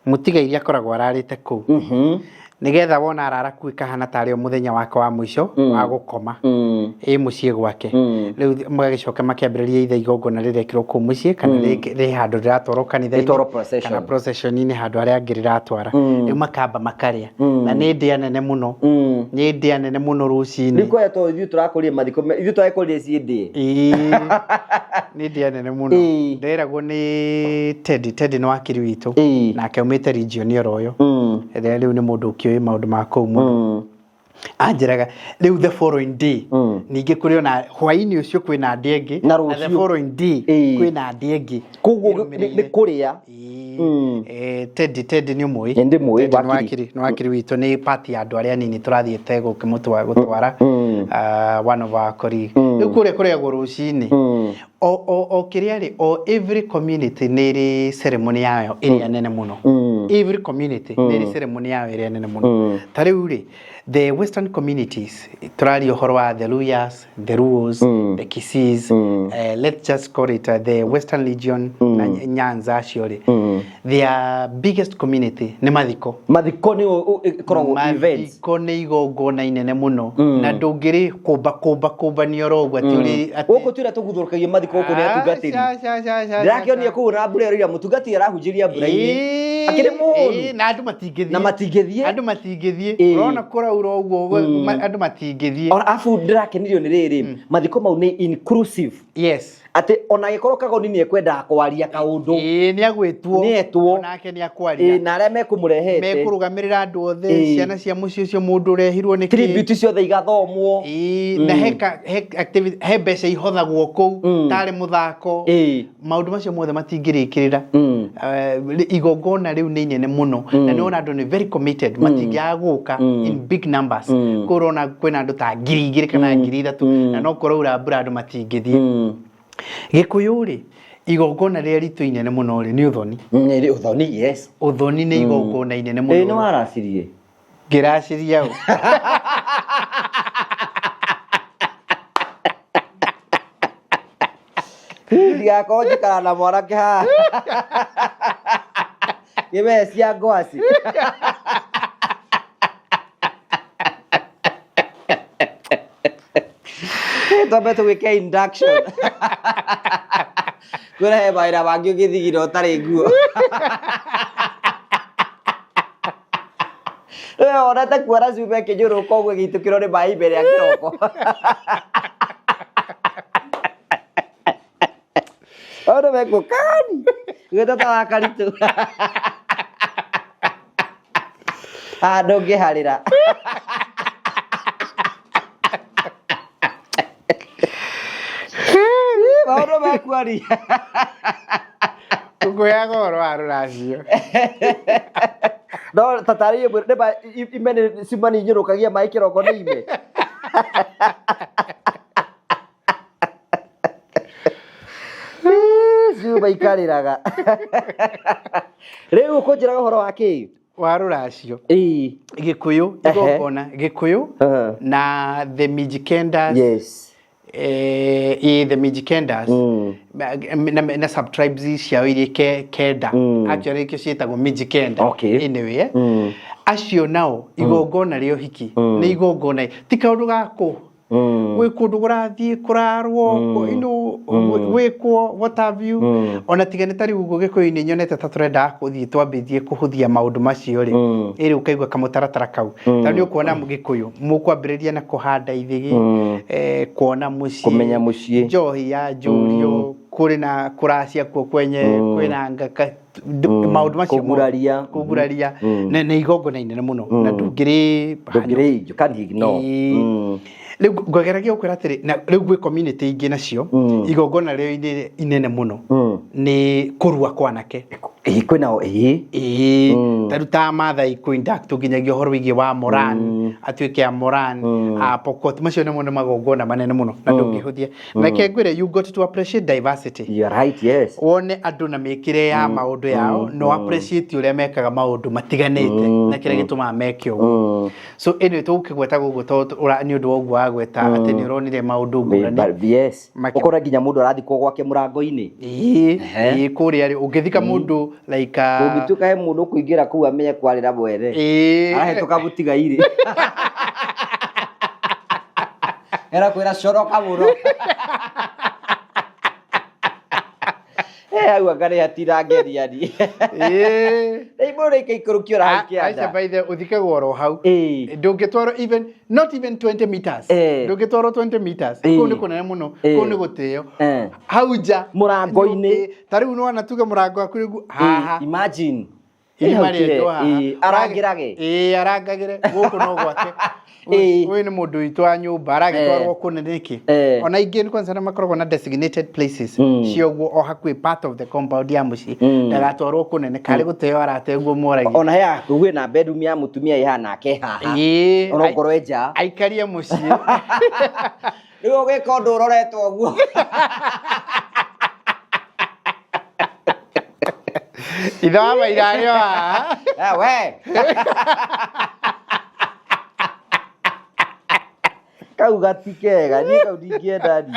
Mũtigairĩ akoragwo ararĩte kũu. Nĩgetha wona arara kũu ĩkahana tarĩ o mũthenya wake wa mũico wa gũkoma. Ĩ mũciĩ gwake. Rĩu magagĩcoka makĩambĩrĩria ithe igongona rĩrekĩrwo kũu mũciĩ kana rĩ handũ rĩratwarwo kanitha-inĩ. Rĩtwarwo procession. Kana procession-inĩ handũ harĩa angĩ rĩratwara. Rĩu makamba makarĩa. Na nĩ ndĩa nene mũno. Nĩ ndĩa nene mũno rũcinĩ. Rĩu kwaya tondũ ithuĩ tũrakũrire mathiko ithuĩ tũrakũrire ciĩ ndĩe. Ĩĩ. Nĩ ndĩa nene mũno. Ĩĩ. Nderagwo nĩ Teddy. Teddy nĩ wakiri witũ. Ĩĩ. Nake aumĩte region oro ũyũ. Ĩrĩa rĩu nĩ mũndũ ũkĩũĩ maũndũ ma kũu mũno. Anjĩraga rĩu the following day ningĩ kũrĩ ona hwaĩ-inĩ ũcio kwĩna ndĩa ĩngĩ Na the rũciũ. following day Ĩĩ. kwĩna ndĩa ĩngĩ. Koguo nĩ kũrĩa. Ĩĩ. Teddy Teddy nĩ ũmũĩ. Nĩ ndĩmũĩ, Teddy nĩ wakiri. wakiri nĩ wakiri witũ nĩ part ya andũ arĩa anini tũrathiĩte gũkĩmũtwara gũtwara one of our colleague. Rĩu kũrĩa kũrĩagwo rũcinĩ. O kĩrĩa rĩ o every community nĩ ĩrĩ ceremony yayo ĩrĩa nene mũno. Every community nĩ ĩrĩ ceremony yayo ĩrĩa nene mũno. Ta rĩu rĩ the western communities tũraria ũhoro wa the Luyas, the Luos, the Kisiis, let's just call it the Western Region na Nyanza acio rĩ their biggest community nĩ mathiko. Mathiko nĩ ĩkoragwo events. Mathiko nĩ igongona inene mũno na ndũngĩrĩ kũmba kũmba kũmbanio oro ũguo atĩ ũrĩ atĩ Gũkũ twĩra tũguthũrũkagia mathiko gũkũ nĩ atungatĩri. Ndĩrakĩonire kũu na mbura ĩraura mũtungatĩri arahunjĩria mbura-inĩ. Akĩrĩ mũũru. Na andũ matingĩthiĩ. Na matingĩthiĩ. Andũ matingĩthiĩ. Ĩĩ. Ũrona kũraura ũguo andũ matingĩthiĩ. Ona abu ndĩrakenirio nĩ rĩrĩ mathiko mau nĩ inclusive. Yes. Atĩ ona angĩkorwo kagoni nĩ ekwendaga kwaria kaũndũ. Ĩĩ nĩ agwĩtwo. Nĩ etwo. Onake nĩ akwaria. Ĩĩ na arĩa mekũmũrehete. Mekũrũgamĩrĩra andũ othe Ĩĩ. ciana cia mũciĩ ũcio mũndũ ũrehirwo nĩ kĩ. Tribute ciothe igathomwo. Ĩĩ na he he activity he mbeca ihothagwo kũu tarĩ mũthako. Ĩĩ. Maũndũ macio mothe matingĩrĩkĩrĩra. Igongona rĩu nĩ inene mũno na nĩ wona andũ nĩ very committed matingĩaga gũka in big numbers. Kũu ũrona kwĩna andũ ta 2,000 kana 3,000 na no kũraura mbura andũ matingĩthiĩ. Gĩkũyũ rĩ igongona rĩrĩa ritũ inene mũno rĩ nĩ ũthoni. Nĩ ũthoni, yes. Ũthoni nĩ igongona inene mũno. Ĩĩ nĩ waracirie. Ngĩraciria ũ. Ndigakorwo njikara na mwanake haha. Gĩmee cia ngwaci. Twambe tũgwĩke induction. Kwĩra he mawĩra mangĩ ũngĩthigina ũtarĩ nguo. Rĩu wonete kuona cuba ĩkĩnyũrũka ũguo ĩgĩitũkĩrwo nĩ maĩ mbere ya kĩroko. Andũ mekuo kagoni. Gwĩta ta wa karitũ. Haha ndũngĩharĩra. Maũndũ mekuaria. Ngũkũheaga ũhoro wa rũracio. No tatarĩrie mwĩre nĩ ma ime nĩ cuma nĩ inyũrũkagia maĩ kĩroko nĩ ime. Maikarĩraga. Rĩu ũkũnjĩraga ũhoro wa kĩ? Wa rũracio. Ĩĩ. Gĩkũyũ. Ehe. Igongona Gĩkũyũ na the Mijikendas. The Mijikendas na subtribes ciao iria kenda, actually ikio ciĩtagwo Mijikenda. Anyway, acio nao igongona rĩa ũhiki nĩ igongona, ti kaũndũ gakũ gwĩ kũndũ kũrathiĩ kũrarwo, gwĩkwo what have you. Ona tiga nĩ ta rĩu ũguo Gĩkũyũ-inĩ nyonete ta tũrendaga kũthiĩ twambĩtie kũhũthia maũndũ macio rĩ, ĩrĩ ũkaigua kamũtaratara kau ta nĩ ũkuona Gĩkũyũ mũkwambĩrĩria na kũhanda ithĩgĩ, kuona mũciĩ, Kũmenya mũciĩ. Njohi ya njũrio, kũrĩ na kũracia kuo kwenye, kwĩna ngaka, maũndũ macio mothe. Kũguraria. Kũguraria nĩ igongona inene mũno na ndũngĩrĩ Ndũngĩrĩ, you can't ignore. Ĩĩ. Rĩu ngwageragia gũkwĩra atĩrĩ, na rĩu gwĩ community ingĩ nacio igongona rĩo inene mũno nĩ kũrua kwa anake. Ĩĩ, kwĩnao, ĩĩ. Ĩĩ, ta rĩu ta Maathai kũ-induct nginyagia ũhoro wĩgiĩ wa Moran, atuĩke a Moran, a Pokot, macio nĩmo nĩ magongona manene mũno na ndũngĩhũthia. Reke ngwĩre, you got to appreciate diversity. You are right, yes. Wone andũ na mĩkĩre ya maũndũ yao, no appreciate ũrĩa mekaga maũndũ matiganĩte na kĩrĩa gĩtũmaga meke ũguo. So anyway, tũgũkĩgweta gũkũ tondũ nĩ ũndũ wa ũguo wagweta atĩ nĩ ũronire maũndũ ngũrani. Yes. Ũkona nginya mũndũ arathikwo gwake mũrango-inĩ. Ĩĩ. Ehe. Ĩĩ, kũrĩa rĩ ũngĩthika mũndũ like Kũngĩtuĩka he mũndũ ũkũingĩra kũu amenye kwarĩra mwene. Arahĩtũka mũtigairĩ. Era kwĩra coroka mũno. Eh, hau anga nĩ hatinangeria ni. Rĩu mũndũ rĩikaikũrũkio hau Aca kĩanda. by the ũthikagwo oro hau. Ndũngĩtwarwo even not even 20 meters. Ndũngĩtwarwo 20 meters. Kũu nĩ kũnene mũno. Kũu nĩ gũtĩo. Hau nja. Mũrango-inĩ. Ta rĩu nĩwona tuge mũrango waku rĩu haha. Imagine. Irima Hau kĩre, rĩenjwo haha. Arangĩrage. Ĩĩ, arangagĩre gũkũ no gwake. Ũyũ nĩ mũndũ witũ wa nyũmba, aragĩtwarwo kũnene nĩkĩ? Ona ingĩ nĩ kwanza nĩ makoragwo na designated places cioguo o hakuhĩ part of the compound ya mũciĩ, ndagatwarwo kũnene karĩ gũteo arateguo moragia. Ona he hakuhĩ na bedroom ya mũtumia ĩ nake haha. Ona ongorwo e nja. Aikarie mũciĩ. Rĩu ũgĩka ũndũ ũroretwo ũguo. Ithe wa maira arĩ o haha. Eh, we. Kau gati kega, niĩ kau ndingĩenda ni.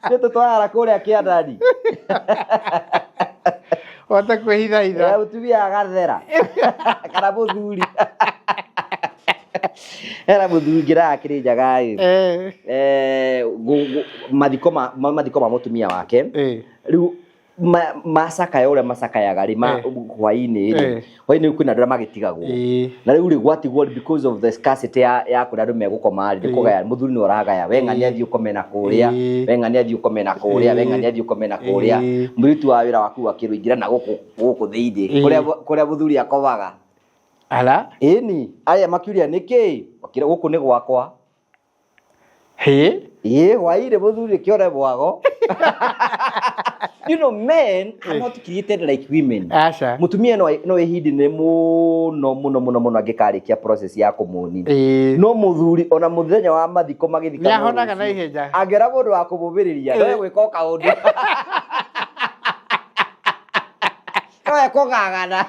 Nĩ tũtwarara kũrĩa kĩandani. Hote kwĩhithahitha. Eh, mũtumia agathera. Kana mũthuri. Hena mũthuri ngĩraga kĩrĩ njaga ĩ. Mathiko ma mũtumia wake. Rĩu macakaya ũrĩa macakayaga rĩ, hwaĩ-inĩ rĩ, hwaĩ-inĩ kwĩna andũ arĩa magĩtigagwo. Na rĩu rĩ gwatigwo because of the scarcity ya kũrĩa andũ megũkoma rĩ, nĩ kũgaya, mũthuri nĩwe ũragaya, we ng'ania thiĩ ũkome na kũrĩa, we ng'ania thiĩ ũkome na kũrĩa, we ng'ania thiĩ ũkome na kũrĩa. Mũirĩtu wa wĩra waku akĩrwo ingĩra na gũkũ thĩinĩ, kũrĩa mũthuri akomaga. Ala? Ĩni, aya makiuria nĩkĩ? Makĩra gũkũ nĩ gwakwa. Hĩ? Ĩĩ, hwaĩ-inĩ mũthuri kĩore mwago. You know, men are not created like women. Aca. Mũtumia no ihindi mũno mũno mũno mũno angĩkarĩkia process ya kũmũni. No mũthuri ona mũthenya wa mathiko magĩthika Nĩahonaga mũrũ na ũcio, ihenya. angĩona mũndũ wa kũmũmĩrĩria, no egwĩka o kaũndũ. No ekũgagana.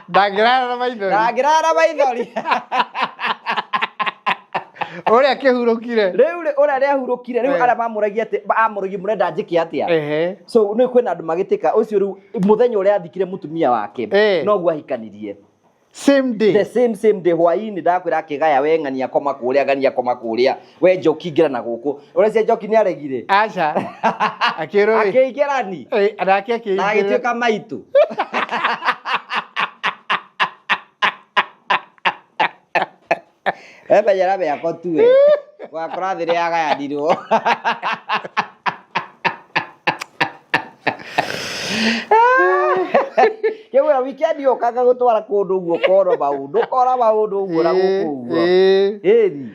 Ndangĩrara na maithori. Ndangĩrara maithori. Ũrĩa akĩhurũkire. Rĩu rĩ, ũrĩa arĩahurũkire, rĩu arĩa mamũragia atĩ, amũragia mũrenda njĩke atĩa? So nĩ kwĩna andũ magĩtĩka ũcio rĩu mũthenya ũrĩa athikire mũtumia wake, noguo ahikanirie. Same day. The same day hwaĩ-inĩ ndakwĩra akĩgaya, we ng'ania koma kũrĩa, ng'ania koma kũrĩa, we njoki ingĩra na gũkũ. Ũreciria njoki nĩ aregire? Aca. Akĩrwo ĩ. Akĩingĩra ni. Nake akĩingĩra. Na agĩtuĩka maitũ. Emenyera mĩako tu we. Wakora thĩ yagayanirwo. Kĩgwĩra weekend yũkaga gũtwara kũndũ ũguo ũkona maũndũ, ũkora maũndũ ũguo na gũkũ ũguo. Ĩni.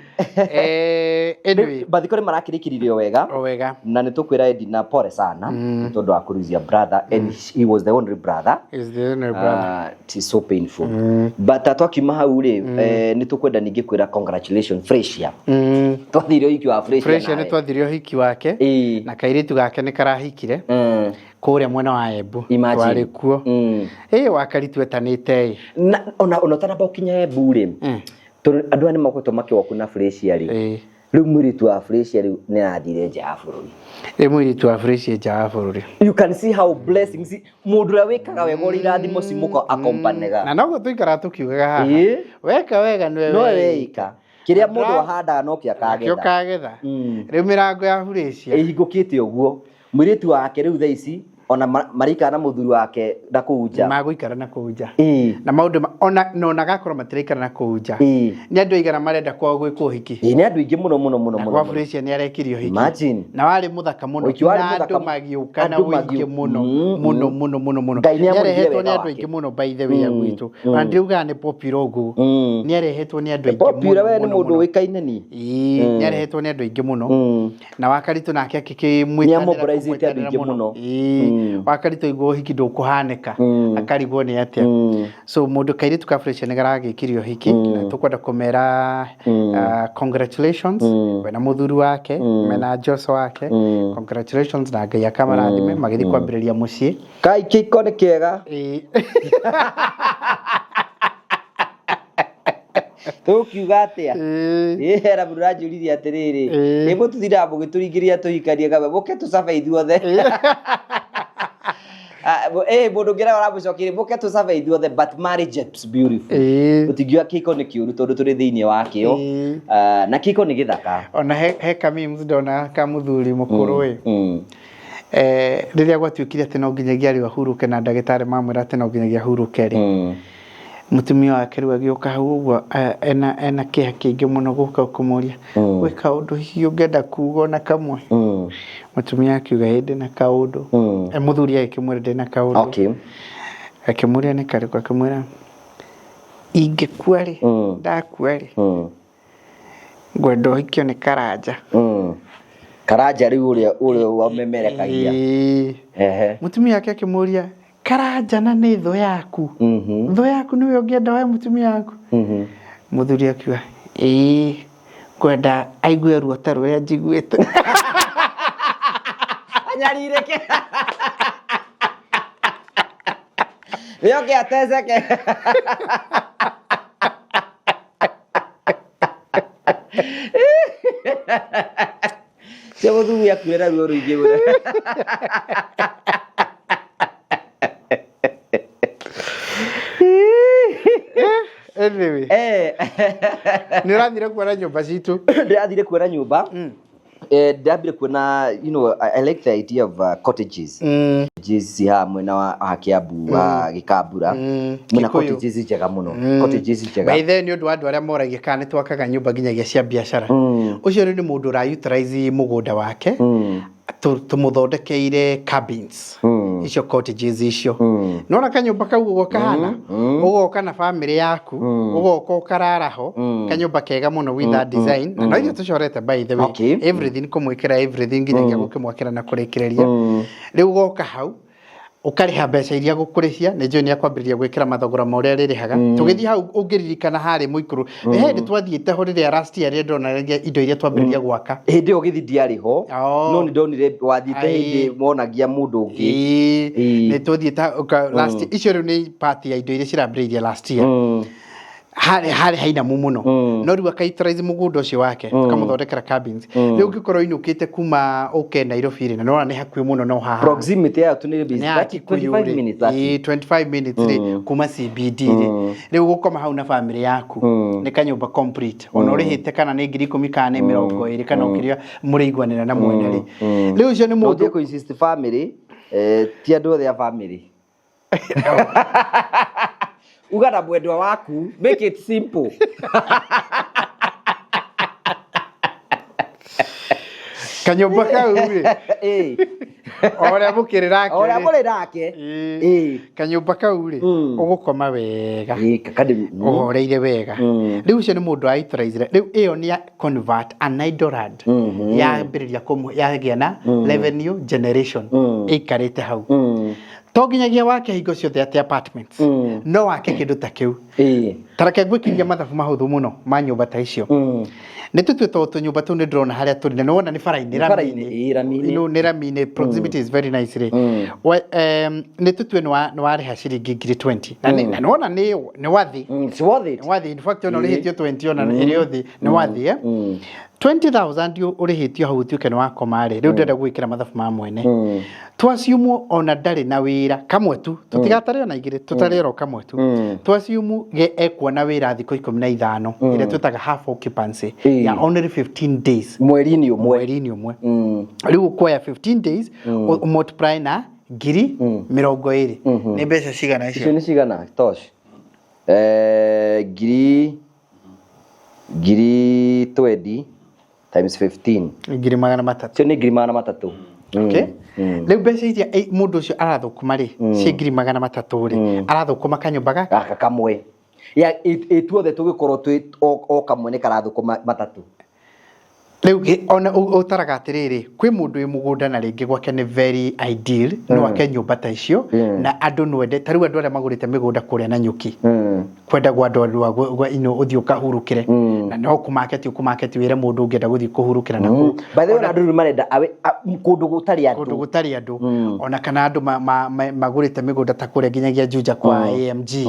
Anyway, Mathiko nĩ marakĩrĩkĩririo wega. O wega. Na nĩ tũkwĩra Edina pole sana nĩ tondũ wa kũlose your brother and he was the only brother. Is the only brother. It is so painful. But twakiuma hau rĩ, nĩ tũkwenda ningĩ kwĩra congratulations Fresia. Twathire ũhiki wa Fresia Fresia nĩ nawe. twathire ũhiki wake Ĩĩ. na kairĩtu gake nĩ karahikire kũrĩa mwena wa Embu. Imagine. Twarĩ kuo. Ĩ wakari twetanĩte ĩ. Na ona ũtanamba gũkinya Embu rĩ, tondũ andũ aya nĩ makoretwo makĩwoku na Fresia rĩ, Ĩĩ. rĩu mũirĩtu wa Fresia rĩu nĩ arathire nja ya bũrũri. Rĩu mũirĩtu wa Fresia nja wa bũrũri. You can see how blessings, mũndũ ũrĩa wĩkaga wega ũrĩa irathimo cimũko akompanega. Na noguo tũikaraga tũkiugaga haha. Ĩĩ. Weka wega nĩwe No weika. weika. Kĩrĩa mũndũ ahandaga nokĩo Nakĩo akagetha. kagetha. Rĩu mĩrango ya Fresia Ĩhingũkĩte ũguo. Mũirĩtu wake rĩu thaa ici ona maraikara na mũthuri wake na kũu nja. Magũikara na kũu nja. Ĩĩ. Na maũndũ ona na ona gakorwo matiraikara na kũu nja. Ĩĩ. Nĩ andũ aigana marenda kwao gwĩkwo ũhiki. Ĩĩ, nĩ andũ aingĩ mũno mũno mũno Na mũno kwa mũno. Fresia nĩ arekirie ũhiki. Imagine. Na warĩ mũthaka mũno. Ũhiki warĩ Na mũthaka andũ magĩũka na andũ ũingĩ mũno mũno mũno mũno mũno. Ngai nĩ amũrĩhire Nĩarehetwo wega nĩ andũ wake. aingĩ mũno by the way ya gwitũ. Ona ndiriugaga nĩ popular ũguo. Nĩarehetwo nĩ andũ aingĩ Popular mũno we nĩ mũno mũndũ mũno. ũĩkaine ni. Ĩĩ, nĩarehetwo nĩ andũ aingĩ mũno. Na Wakaritũ nake akĩkĩmwĩtanĩra Nĩamobilizĩte andũ kũmwĩtanĩra aingĩ mũno. mũno. Ĩĩ, Wakaritũ aigua ũhiki ndũkũhanĩka. Akarigwo nĩ atĩa. So mũndũ kairĩtu ka Fresia nĩ karagĩkirie ũhiki na tũkwenda kũmera congratulations we na mũthuri wake mena Joso wake, congratulations na Ngai akamarathime magĩthiĩ kwambĩrĩria mũciĩ. Kai kĩiko nĩ kĩega. Ĩĩ. Tũkiuga atĩa? Ĩĩ. Ĩĩ, hena mũndũ ũranjũririe atĩrĩrĩ, Ĩĩ. ĩ mũtũtindaga mũgĩtũringĩrĩria tũhikanie kamwe, mũke tũcabe ithuothe. Ĩ mũndũ ũngĩ nawe ũramũcokeria, mũke tũcabe ithuothe, but marriage is beautiful. Ĩĩ. Tũtingiuga kĩhiko nĩ kĩũru tondũ tũrĩ thĩinĩ wakĩo. Ĩĩ. Na kĩhiko nĩ gĩthaka. Ona he ka memes ndona ka mũthuri mũkũrũ ĩ. Rĩrĩa gwatuĩkire atĩ no nginyagia rĩu ahurũke na ndagĩtarĩ mamwĩra atĩ no nginyagia ahurũke rĩ, mũtumia wake rĩu agĩũka hau ũguo ena kĩeha kĩingĩ mũno gũka kũmũria, gwĩ kaũndũ hihi ũngĩenda kuga ona kamwe? Mũtumia akiuga ĩ ndĩna kaũndũ. Mũthuri agĩkĩmwĩra ndĩna kaũndũ. Akĩmũria nĩ karĩkũ, akĩmwĩra ingĩkua rĩ, ndakua rĩ, ngwenda ũhikio nĩ Karanja. Karanja rĩu ũrĩa wamemerekagia. Ĩĩ. Ehe. Mũtumia wake akĩmũria, Karanja na nĩ thũ yaku? Thũ yaku nĩwe ũngĩenda we mũtumia waku? Mũthuri akiuga ĩĩ, ngwenda aigue ruo ta rũrĩa njiguĩte. Anyarirĩke. Rĩoke ateceke. Cio mũthuri akuire na ruo rũingĩ mũno. Anyway, nĩ ũrathire kuona nyũmba citũ? Ndĩrathire kuona nyũmba. Ndambire kuona, I like the idea of cottages. Cottages ci haha mwena wa Kiambu wa Gĩkambura. Mwena Kikuyu. Cottages njega mũno. Cottages njega. By the way, nĩ ũndũ wa andũ arĩa moragia kana nĩ twakaga nyũmba nginyagia cia biacara, ũcio rĩu nĩ mũndũ ũra utilize mũgũnda wake, tũmũthondekeire cabins icio, cottages icio. Nona kanyũmba kau ũguo kahana, ũgoka na family yaku, ũgoka ũkarara ho, kanyũmba kega mũno with that design, na no ithuĩ tũcorete by the way. Everything, kũmwĩkĩra everything nginyagia gũkĩmwakĩra na kũrĩkĩrĩria. Rĩu ũgoka hau ũkarĩha mbeca iria gũkũrĩhia, nĩ njũĩ nĩ akwambĩrĩria gwĩkĩra mathogora ma ũrĩa rĩrĩhaga. Tũgĩthiĩ hau ũngĩririkana harĩ mũikũrũ he hĩndĩ twathiĩte ho rĩrĩa last year, rĩrĩa ndonanagia indo iria twambĩrĩria gwaka. Hĩndĩ ĩyo gĩthi ndiarĩ ho. Oh. No nĩ ndonire wathiĩte Ai. hĩndĩ monagia mũndũ ũngĩ. Ĩĩ, Ĩĩ. nĩ tũthiĩte last icio rĩu nĩ part ya indo iria cirambĩrĩirie last year. Harĩ hainamu mũno, no rĩu akautilize mũgũnda ũcio wake, akamũthondekera cabins. Rĩu ũngĩkorwo ũinũkĩte kuma ũke Nairobi rĩ, na nĩwona nĩ hakuhĩ mũno no haha. Proximity yayo tu nĩ Nĩ ya 30 Kikuyu 25 rĩ. minutes, 30. Ĩĩ, 25 minutes rĩ kuma CBD rĩ. Rĩu gũkoma hau na family yaku nĩ kanyũmba complete, ona ũrĩhĩte kana nĩ 10,000 kana nĩ 20 kana ũkĩrĩa mũrĩiguanĩra na mwene rĩ. Rĩu ũcio nĩ No mũndũ ũthiĩ kũ insist family, ti andũ othe a family. Uga na mwendwa waku, make it simple. Kanyũmba kau rĩ. Ĩĩ. O ũrĩa mũkĩrĩ nake O ũrĩa rĩ. mũrĩ nake. Ĩĩ. Ĩĩ. Kanyũmba kau rĩ, ũgũkoma wega. Ĩĩ, kandi Ũhoreire wega. Rĩu ũcio nĩ mũndũ wa utilizire. Rĩu ĩyo nĩ ya convert an idle land. Yambĩrĩria kũmũ yagĩa na revenue generation. Ĩikarĩte hau. To nginyagia wake hingo ciothe atĩ apartments. No wake kĩndũ ta kĩu. Ĩĩ. Ta reke ngwĩkĩrie mathabu mahũthũ mũno ma nyũmba ta icio. Nĩ tũtue tondũ tũnyũmba tũu nĩ ndĩrona harĩa tũrĩ na nĩ wona nĩ bara-inĩ Nĩ bara-inĩ, ĩĩ, rami-inĩ. No, nĩ rami-inĩ proximity is very nice rĩ. Nĩ tũtue nĩ warĩha ciringi ngiri 20 na nĩ wona nĩ wathi. It's worth it. Nĩ wathi, in fact ona ũrĩhĩtio 20 ona ĩrĩ ũthi nĩ wathi eh. 20,000 ũrĩhĩtio hau ũtuĩke nĩ wakoma rĩ, rĩu ndĩrenda gwĩkĩra mathabu ma mwene. Twasiumu ona ndarĩ na wĩra kamwe tu, tũtigatare ona igĩrĩ, tũtare oro kamwe tu. Twasiumu ge ekuona wĩra thikũ 15 ĩrĩa twĩtaga half occupancy ya only 15 days. Mweri-inĩ ũmwe. Mweri-inĩ ũmwe. Rĩu ũkuoya 15 days multiply na ngiri 20. Nĩ mbeca cigana Icio icio? nĩ cigana Tosh? Ngiri 20 times 15. Ngiri magana matatũ. Icio nĩ ngiri magana matatũ. Okay. Rĩu mbeca iria mũndũ ũcio arathũkũma rĩ, ciĩ ngiri magana matatũ rĩ, arathũkũma kanyũmba gaka? Gaka kamwe. Ya ituothe tũgĩkorwo twĩ o kamwe nĩ karathũkũma matatũ. Rĩu ona ũtaraga atĩrĩrĩ, kwĩ mũndũ wĩ mũgũnda na rĩngĩ gwake nĩ very ideal, no ake nyũmba ta icio, na andũ no ende, ta rĩu andũ arĩa magũrĩte mĩgũnda kũrĩa Nanyuki. Kwendagwo andũ arĩa ino ũthiĩ ũkahurũkĩre. Na no kũmaketi ũkũmaketi wĩre mũndũ ũngĩenda gũthiĩ kũhurũkĩra na kũu. By the way, ona andũ rĩu marenda kũndũ gũtarĩ andũ. Kũndũ gũtarĩ andũ. Ona kana andũ magũrĩte mĩgũnda ta kũrĩa nginyagia Juja kwa AMG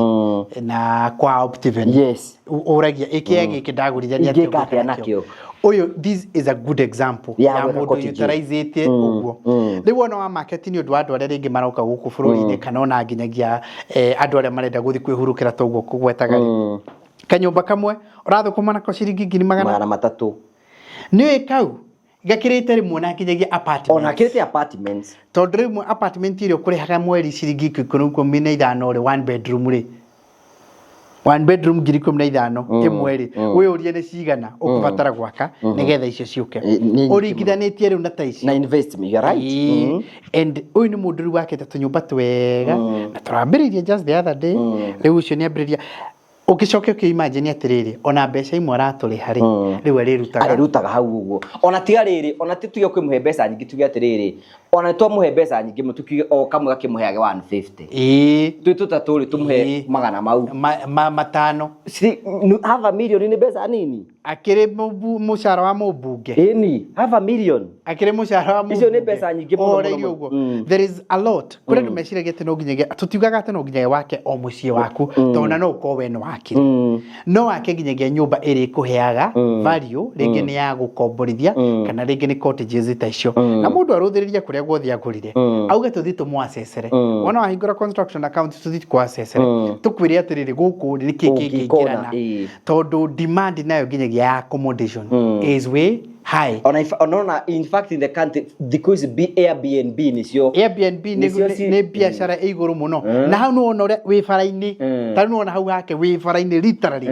na kwa Optiven. Yes. Ũragia ĩkĩa gĩkĩ ndagũrire nĩ atĩa Ingĩka atĩa ũngĩka nakĩo? Ũyũ, this is a good example Ya ya gwĩka mũndũ cottage. utilizĩtie ũguo. Rĩu ona wa market nĩ ũndũ wa andũ arĩa rĩngĩ maroka gũkũ bũrũri-inĩ kana ona nginyagia andũ arĩa marenda gũthiĩ kwĩhurũkĩra ta ũguo kũgwetaga rĩ. Kanyũmba kamwe ũrathũkũma nako ciringi ngiri magana Magana matatũ. Nĩ kau gakĩrĩte rĩmwe na nginyagia apartment. Ona akĩrĩte apartments. Tondũ rĩmwe apartment ĩrĩa ũkũrĩhaga mweri ciringi 15 rĩ, one bedroom rĩ. One bedroom ngiri 15 ĩmwe rĩ, wĩyũrie nĩ cigana ũkũbatara gwaka nĩgetha icio ciũke. Nĩ nyingĩ mũno. Ũringithanĩtie rĩu na ta icio. Na investment, you are right. Ĩĩ. And ũyũ nĩ mũndũ rĩu wakĩte tũnyũmba twega na tũrambĩrĩirie just the other day. Rĩu ũcio nĩ ambĩrĩria. Ũgĩcoke ũkĩ-imagine atĩrĩrĩ, ona mbeca imwe aratũrĩha rĩ, rĩu arĩrutaga. Arĩrutaga hau ũguo. Ona tiga rĩrĩ, ona ti tuge ũkĩmũhe mbeca nyingĩ, tuge atĩrĩrĩ, ona twamũhe mbeca nyingĩ mũno, tukiuge o kamwe gakĩmũheage 150. Ĩĩ. Twĩ tũtatũ rĩ, tũmũhe magana mau. Matano. Half a million nĩ mbeca nini? Akĩrĩ mũcara wa mũmbunge. Ĩni, half a million. Akĩrĩ mũcara wa Icio nĩ mũmbunge. mbeca nyingĩ mũno, mũno, Ũhoreirie mũno. ũguo. There is a lot. Kũrĩ andũ meciragia atĩ no nginyagia, tũtiugaga atĩ no nginyagia wake o mũciĩ waku, tondũ ona no ũkorwo we nĩ wakire. No wake nginyagia nyũmba ĩrĩa ĩkũheaga value, rĩngĩ nĩ ya gũkomborithia, kana rĩngĩ nĩ cottages ta icio. Na mũndũ arũthĩrĩrie kũrĩa guothe agũrire. Auge tũthiĩ tũmwacecere. Wona wahingũra construction account tũthiĩ twacecere. Tũkwĩre atĩrĩrĩ, gũkũ rĩ, nĩkĩ Ũngĩkona, kĩngĩingĩrana. ĩĩ. Tondũ demand nayo nginyagia ya accommodation is way high. Ona if, ona in fact in the country thikũ ici Airbnb nĩcio Airbnb Nĩcio nĩ biacara ĩ igũrũ mũno. Na hau nĩwona ũrĩa wĩ bara-inĩ. Ta rĩu nĩwona hau hake wĩ bara-inĩ literally.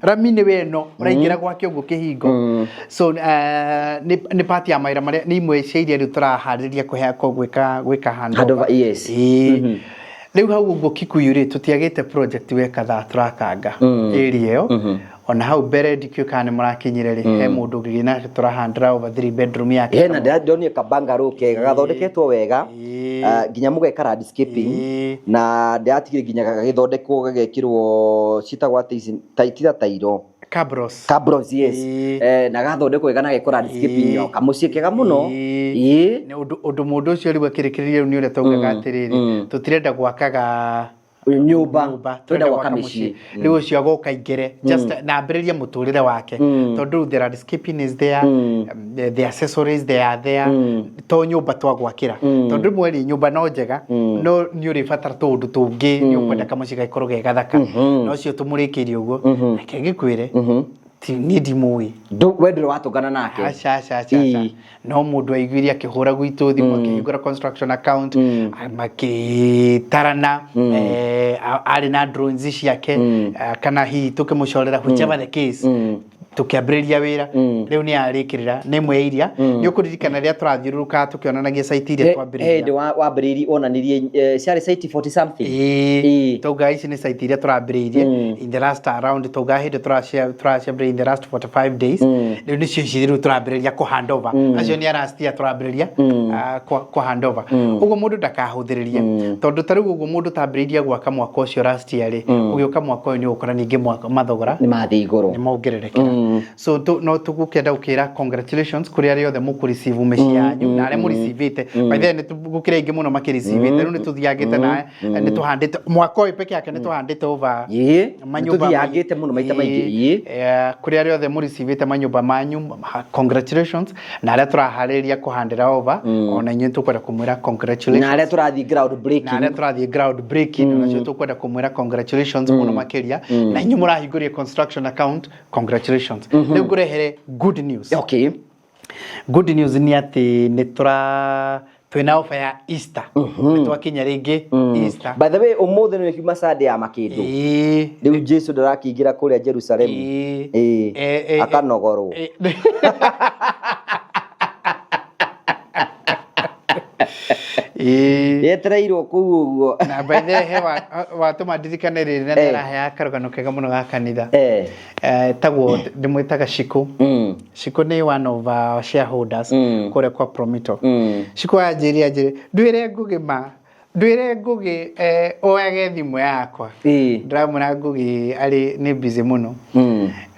Rami nĩ we ĩno ũraingĩra gwake ũguo kĩhingo. So nĩ part ya mawĩra marĩa nĩ imwe cia iria rĩu tũraharĩrĩria kũhe gwĩka handover. Handover, yes. Ĩĩ. Rĩu hau ũguo Kikuyu rĩ, tũtiagĩte project we kadhaa tũrakanga area ĩyo. Ona hau mbere ndikĩũĩ kana nĩ mũrakinyire rĩ, he mũndũ ũngĩ nake tũrahandĩra over 3 bedroom yake. Hena ndĩronire kabangaro kega gathondeketwo wega. Nginya mũgeka landscaping. Na ndĩratigire nginya gagĩthondekwo gagekĩrwo ciĩtagwo atĩ ici, tira tairo. Cabros. Cabros, yes. Na gathondekwo wega na gekwo landscaping yo. Kamũciĩ kega mũno. Nĩ ũndũ mũndũ ũcio rĩu akĩrĩkĩrĩria rĩu nĩ ũrĩa twaugaga atĩrĩrĩ, tũtirenda gwakaga Nyũmba. nyũmba, Tũrenda tũrenda gwaka gwaka mĩciĩ. mũciĩ. Rĩu ũcio agoka aingĩre, just na ambĩrĩrie mũtũrĩre wake. Tondũ rĩu the landscaping is there, the accessories they are there. To nyũmba twagwakĩra. Tondũ rĩmwe rĩ, nyũmba no njega, no nĩ ũrĩbatara tũũndũ tũngĩ, nĩ ũkwenda kamũciĩ gagĩkorwo ge gathaka. Na ũcio tũmũrĩkĩirie ũguo. Reke ngĩkwĩre, niĩ ndimũĩ. We ndũrĩ watũngana nake. Aca, aca, aca, aca. No mũndũ aiguire akĩhũra gwitũ thimũ, akĩhingũra construction account, makĩtarana, arĩ na drones ciake, kana hihi tũkĩmũcorera, whichever the case. Tũkĩambĩrĩria wĩra rĩu nĩ yarĩkĩrĩra nĩ ĩmwe ya iria nĩ ũkũririkana rĩrĩa tũrathiũrũrũkaga tũkĩonanagia site iria Hĩndĩ twambĩrĩria. Wambĩrĩirie wonanirie ciarĩ site 40 something. Ĩĩ, tauga ici nĩ site iria tũrambĩrĩirie in the last around, tauga hĩndĩ tũraciambĩrĩria in the last 45 days. Rĩu nĩcio ici rĩu tũrambĩrĩria kũ hand over. Acio nĩ a last year tũrambĩrĩria kũ hand over. Ũguo mũndũ ndakahũthĩrĩrie, tondũ ta rĩu ũguo mũndũ tambĩrĩirie gwaka mwaka ũcio last year rĩ, ũgĩũka mwaka ũyũ nĩ ũgũkora ningĩ mwaka mathogora Nĩ mathiĩ igũrũ. Nĩ mongererekera. So no tũgũkĩenda gũkĩra congratulations kũrĩ arĩa othe mũkũreceive mĩciĩ yanyu na arĩa mũreceivĩte. By the way, nĩ gũkĩrĩ aingĩ mũno makĩreceivĩte. Rĩu nĩ tũthiangĩte na nĩ tũhandĩte mwaka ũyũ peke yake nĩ tũhandĩte over manyũmba. Tũthiangĩte mũno maita maingĩ. Kũrĩ arĩa othe mũreceivĩte manyũmba manyu, congratulations, na arĩa tũraharĩrĩria kũhandĩra over, ona inyuĩ tũkwenda kũmwĩra congratulations. Na arĩa tũrathiĩ ground Na breaking. Arĩa tũrathiĩ ground breaking, onacio tũkwenda kũmwĩra congratulations mũno makĩria. Na inyuĩ mũrahingũria construction account, congratulations. Rĩu ngũrehere good news. Good news nĩ atĩ nĩ tũra twĩna offer ya Easter. Nĩ twakinya rĩngĩ Easter. By the way, ũmũthĩ nĩ kiuma Sunday ya makĩndũ. Rĩu Jesu ndarakĩingĩra kũrĩa Jerusalemu. Akanogorwo. Yetereirwo kũu ũguo. Na by the way, he watũma ndirikane rĩrĩ na nĩaraheaga karũgano kega mũno ga kanitha. Tagwo ndĩmwĩtaga Shiku. Shiku nĩ one of our shareholders kũrĩa kwa Promito. Shiku anjĩrire, anjĩrire ndwĩre Ngũgĩ ma ndwĩre Ngũgĩ oyage thimũ yakwa. Ndĩramwĩra Ngũgĩ arĩ nĩ busy mũno.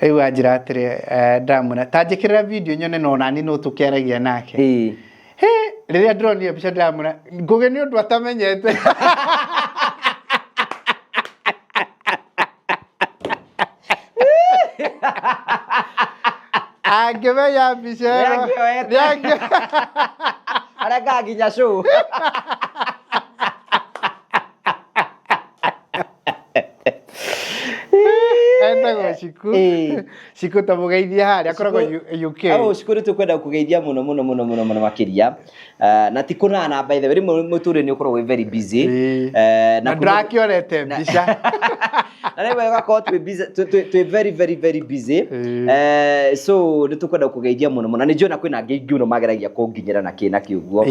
Rĩu anjĩra atĩrĩ, ndĩramwĩra ta njĩkĩrĩra video nyone no nani no tũkĩaragia nake. He rĩrĩa ndĩronire mbica ndĩramwĩra Ngũgĩ nĩ ũndũ atamenyete. Angĩmenya mbica ĩno Nĩangĩoete. Areka nginya show. Etagwo Shiku. Shiku tamũgeithie harĩa akoragwo UK. Au Shiku, nĩ tũkwenda kũgeithia mũno mũno mũno mũno mũno makĩria. Na ti kũnana, by the way, rĩmwe mũtũrĩre nĩ ũkoragwo wĩ very busy. Na ndũrakĩonete mbica. Na rĩmwe ũgakorwo twĩ busy, twĩ very very very busy. So nĩ tũkwenda kũgeithia mũno mũno, na nĩ njũĩ na kwĩna angĩ aingĩ mũno mageragia kũnginyĩra na kĩ na kĩ ũguo.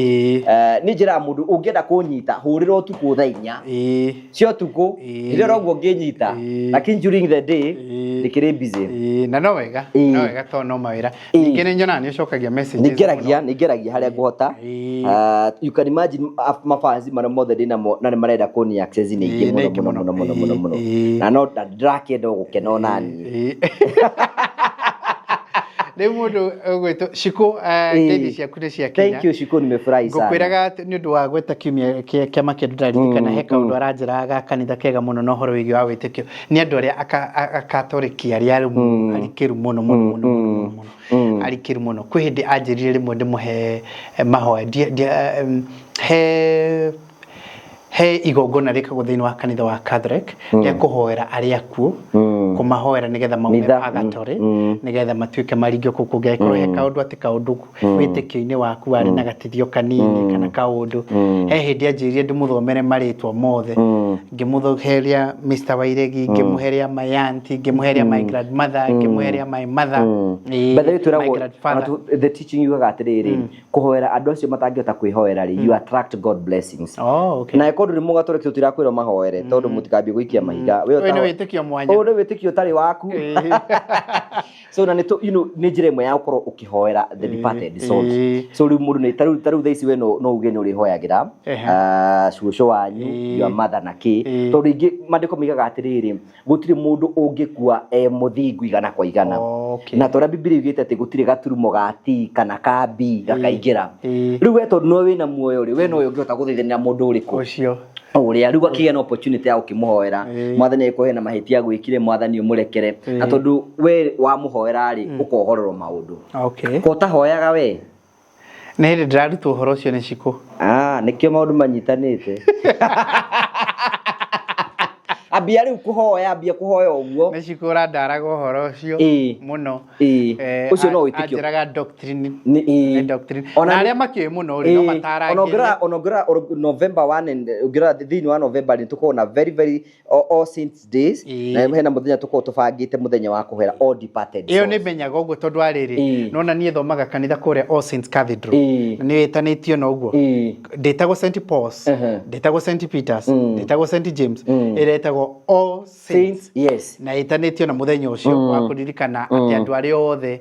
Nĩ njĩraga mũndũ ũngĩenda kũnyita, hũrĩra ũtukũ thaa 4 cia ũtukũ. Rĩrĩa ũroguo ũngĩnyita, lakini during the day ndĩkĩrĩ busy. Na no wega. No wega tondũ no mawĩra. Ningĩ nĩ nyonaga nĩ ũcokagia messages. Nĩ ngeragia harĩa ngũhota. You can imagine mafansi marĩa mothe ndĩnamo na nĩ marenda kũni access nĩ aingĩ Nĩ mũno aingĩ mũno mũno. Mũno mũno mũno mũno. Na no na ndĩrakĩenda gũkena onaniĩ. Rĩu mũndũ ũgwĩtwo Shiku, ngeithi ciaku nĩ ciakinya. Thank you Shiku, nimefurahi sana. Ngũkwĩraga atĩ nĩ ũndũ wa gweta kiumia kĩa makĩndũ, ndaririkana he kaũndũ aranjĩraga ga kanitha kega mũno na ũhoro wĩgiĩ wa wĩtĩkio nĩ andũ arĩa akatoliki arĩa arũmu arikĩru mũno mũno mũno mũno mũno mũno arikĩru mũno. Kwĩ hĩndĩ anjĩrire rĩmwe ndĩmũhe mahoya he igongona rĩkagwo thĩinĩ wa kanitha wa Catholic rĩa kũhoera arĩa akuũ, kũmahoera nĩgetha maume Mitha. purgatory, nĩgetha matuĩke maringio kũu kũngĩ angĩkorwo he kaũndũ atĩ kaũndũ wĩtĩkio-inĩ waku warĩ na gatithio kanini kana kaũndũ. He hĩndĩ anjĩrire ndĩmũthomere marĩtwa mothe, ngĩmũheria Mr. Wairegi, ngĩmũheria my auntie, ngĩmũheria my grandmother, ngĩmũheria my mother, By the way, my twĩragwo grandfather. ona the teaching yugaga atĩrĩrĩ, kũhoera andũ acio matangĩhota kwĩhoera rĩ, you attract God blessings. Oh, okay. Na ĩkorwo ndũrĩ mũgatoliki, tũtirakwĩrwo mahoere tondũ mũtikambie gũikia mahiga. We Ũyũ nĩ wĩtĩkio mwanya. Ũyũ nĩ wĩtĩkio ũtarĩ waku. So na nĩ nĩ njĩra ĩmwe ya gũkorwo ũkĩhoera the departed souls. So rĩu mũndũ nĩ tarĩu thaa ici we no uge nĩ ũrĩhoyagĩra cũcũ wanyu, your mother na kĩ, tondũ ingĩ maandĩko moigaga atĩrĩrĩ, gũtirĩ mũndũ ũngĩkua e mũthingu 100%. Na torĩa Bibilia yugĩte atĩ gũtirĩ gaturumo ga T kana ka B gakaingĩra. Rĩu we tondũ no wĩna muoyo rĩ, we nowe ũngĩhota gũthaithanĩra mũndũ ũrĩkũ Ũcio. Ũrĩa rĩu akĩgĩa na opportunity ya gũkĩmũhoera, mwathani agĩkorwo hena mahĩtia gwĩkire, mwathani ũmũrekere, na tondũ we wamũhoera rĩ, ũkohorerwo maũndũ. Ko ũtahoyaga we? Nĩ hĩndĩ ndĩrarutwo ũhoro ũcio nĩ Shiko. Ah, nĩkĩo maũndũ manyitanĩte. Ambia rĩu kũhoya, ambia kũhoya ũguo. Nĩ cikũra ndaraga ũhoro ũcio Ĩĩ. mũno. Ĩĩ. Ũcio no wĩtĩkio. Anjĩraga doctrine. Ĩĩ. Nĩ doctrine. Ona Na arĩa makĩũĩ mũno rĩ, no Ĩĩ. Ona matarangĩrie. ũngĩrora November 1 and ũngĩrora thĩinĩ wa November nĩ tũkoragwo na very very all saints days. Ĩĩ. Na hena mũthenya tũkoragwo tũbangĩte mũthenya wa kũhoera all departed Ĩyo souls. nĩ menyaga ũguo tondũ wa rĩrĩ, Ĩĩ. nona niĩ thomaga kanitha kũrĩa All Saints Cathedral. Ĩĩ. Na nĩ ĩtanĩtio na ũguo. Ĩĩ. Ndĩtagwo St Paul's, ndĩtagwo St Peters, ndĩtagwo St James, ĩretagwo All Saints. Saints, yes. Na ĩtanĩtio na mũthenya ũcio wa kũririkana atĩ andũ arĩa othe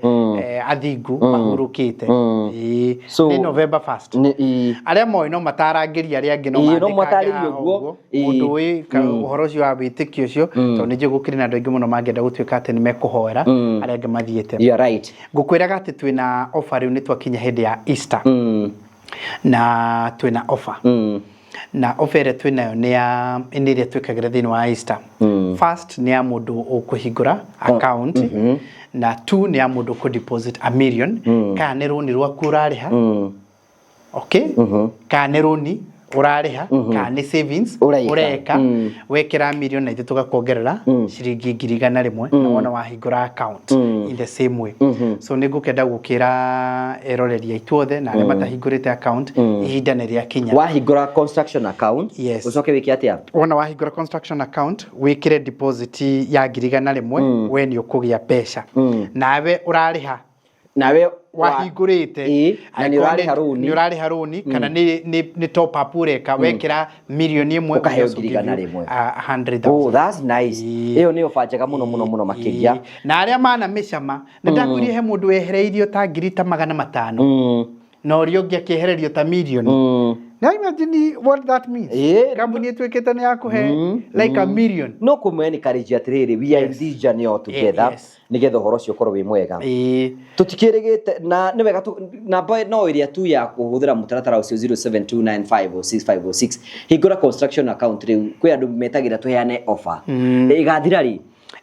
athingu mahurũkĩte. Ĩĩ. So- Nĩ November 1st. Ĩĩ. Arĩa moĩ no matarangĩrie arĩa angĩ no Ĩĩ, no mandĩkange matarĩrie haha ũguo. ũguo. Ĩĩ. Mũndũ ũĩ ũhoro ũcio wa wĩtĩkio ũcio, tondũ nĩ njũĩ gũkĩrĩ na andũ aingĩ mũno mangĩenda gũtuĩka atĩ nĩ mekũhoera arĩa angĩ mathiĩte. You are right. Ngũkwĩraga atĩ twĩna offer rĩu, nĩ twakinya hĩndĩ ya Easter na twĩna offer, na offer ĩrĩa twĩnayo nĩ ya nĩ ĩrĩa twĩkagĩra thĩinĩ wa Easter. First nĩ ya mũndũ ũkũhingũra account, na two nĩ ya mũndũ ũkũ deposit a million, kana nĩ rũni rwaku ũrarĩha, okay, kana nĩ rũni ũrarĩha, kana nĩ savings Ũreka. ũreka, wekĩra million na ithuĩ tũgakuongerera ciringi 100,000 na wona wahingũra account in the same way. So nĩ ngũkenda gũkĩra eroreri aitũ othe na arĩa matahingũrĩte account, ihinda nĩ rĩakinya. Wahingũra construction account, Yes. ũcoke wĩke atĩa? Wona wahingũra construction account, wĩkĩre deposit ya 100,000, we nĩ ũkũgĩa mbeca nawe ũrarĩha Nawe wahingũrĩte. Ĩĩ, na nĩ ũrarĩha rũni. Nĩ ũrarĩha rũni kana nĩ top up ũreka, wekĩra 1,000,000 Ũkaheo we also ngiri igana give you, rĩmwe. 100,000. Oh, that's nice. Ĩĩ. Ĩyo nĩ ofa njega mũno mũno mũno makĩria. Ĩĩ. Na arĩa mana mĩcama, nĩ ndakwĩrire he mũndũ wehereirio ta ngiri ta 500, na ũrĩa ũngĩ akĩehererio ta mirioni. Now imagine what that means. Ĩĩ. Kambuni ĩtuĩkĩte nĩ yakũhe like a million. No kũmwe encourage atĩrĩrĩ, we are in this journey all together, Yes. nĩgetha ũhoro ũcio ũkorwo wĩ mwega. Ĩĩ. Tũtikĩrĩgĩte na nĩ wega namba no ĩrĩa tu ya kũhũthĩra mũtaratara ũcio 0729506506. Hingũra construction account rĩu, kwĩ andũ metagĩra tũheane offer. Ĩgathira rĩ?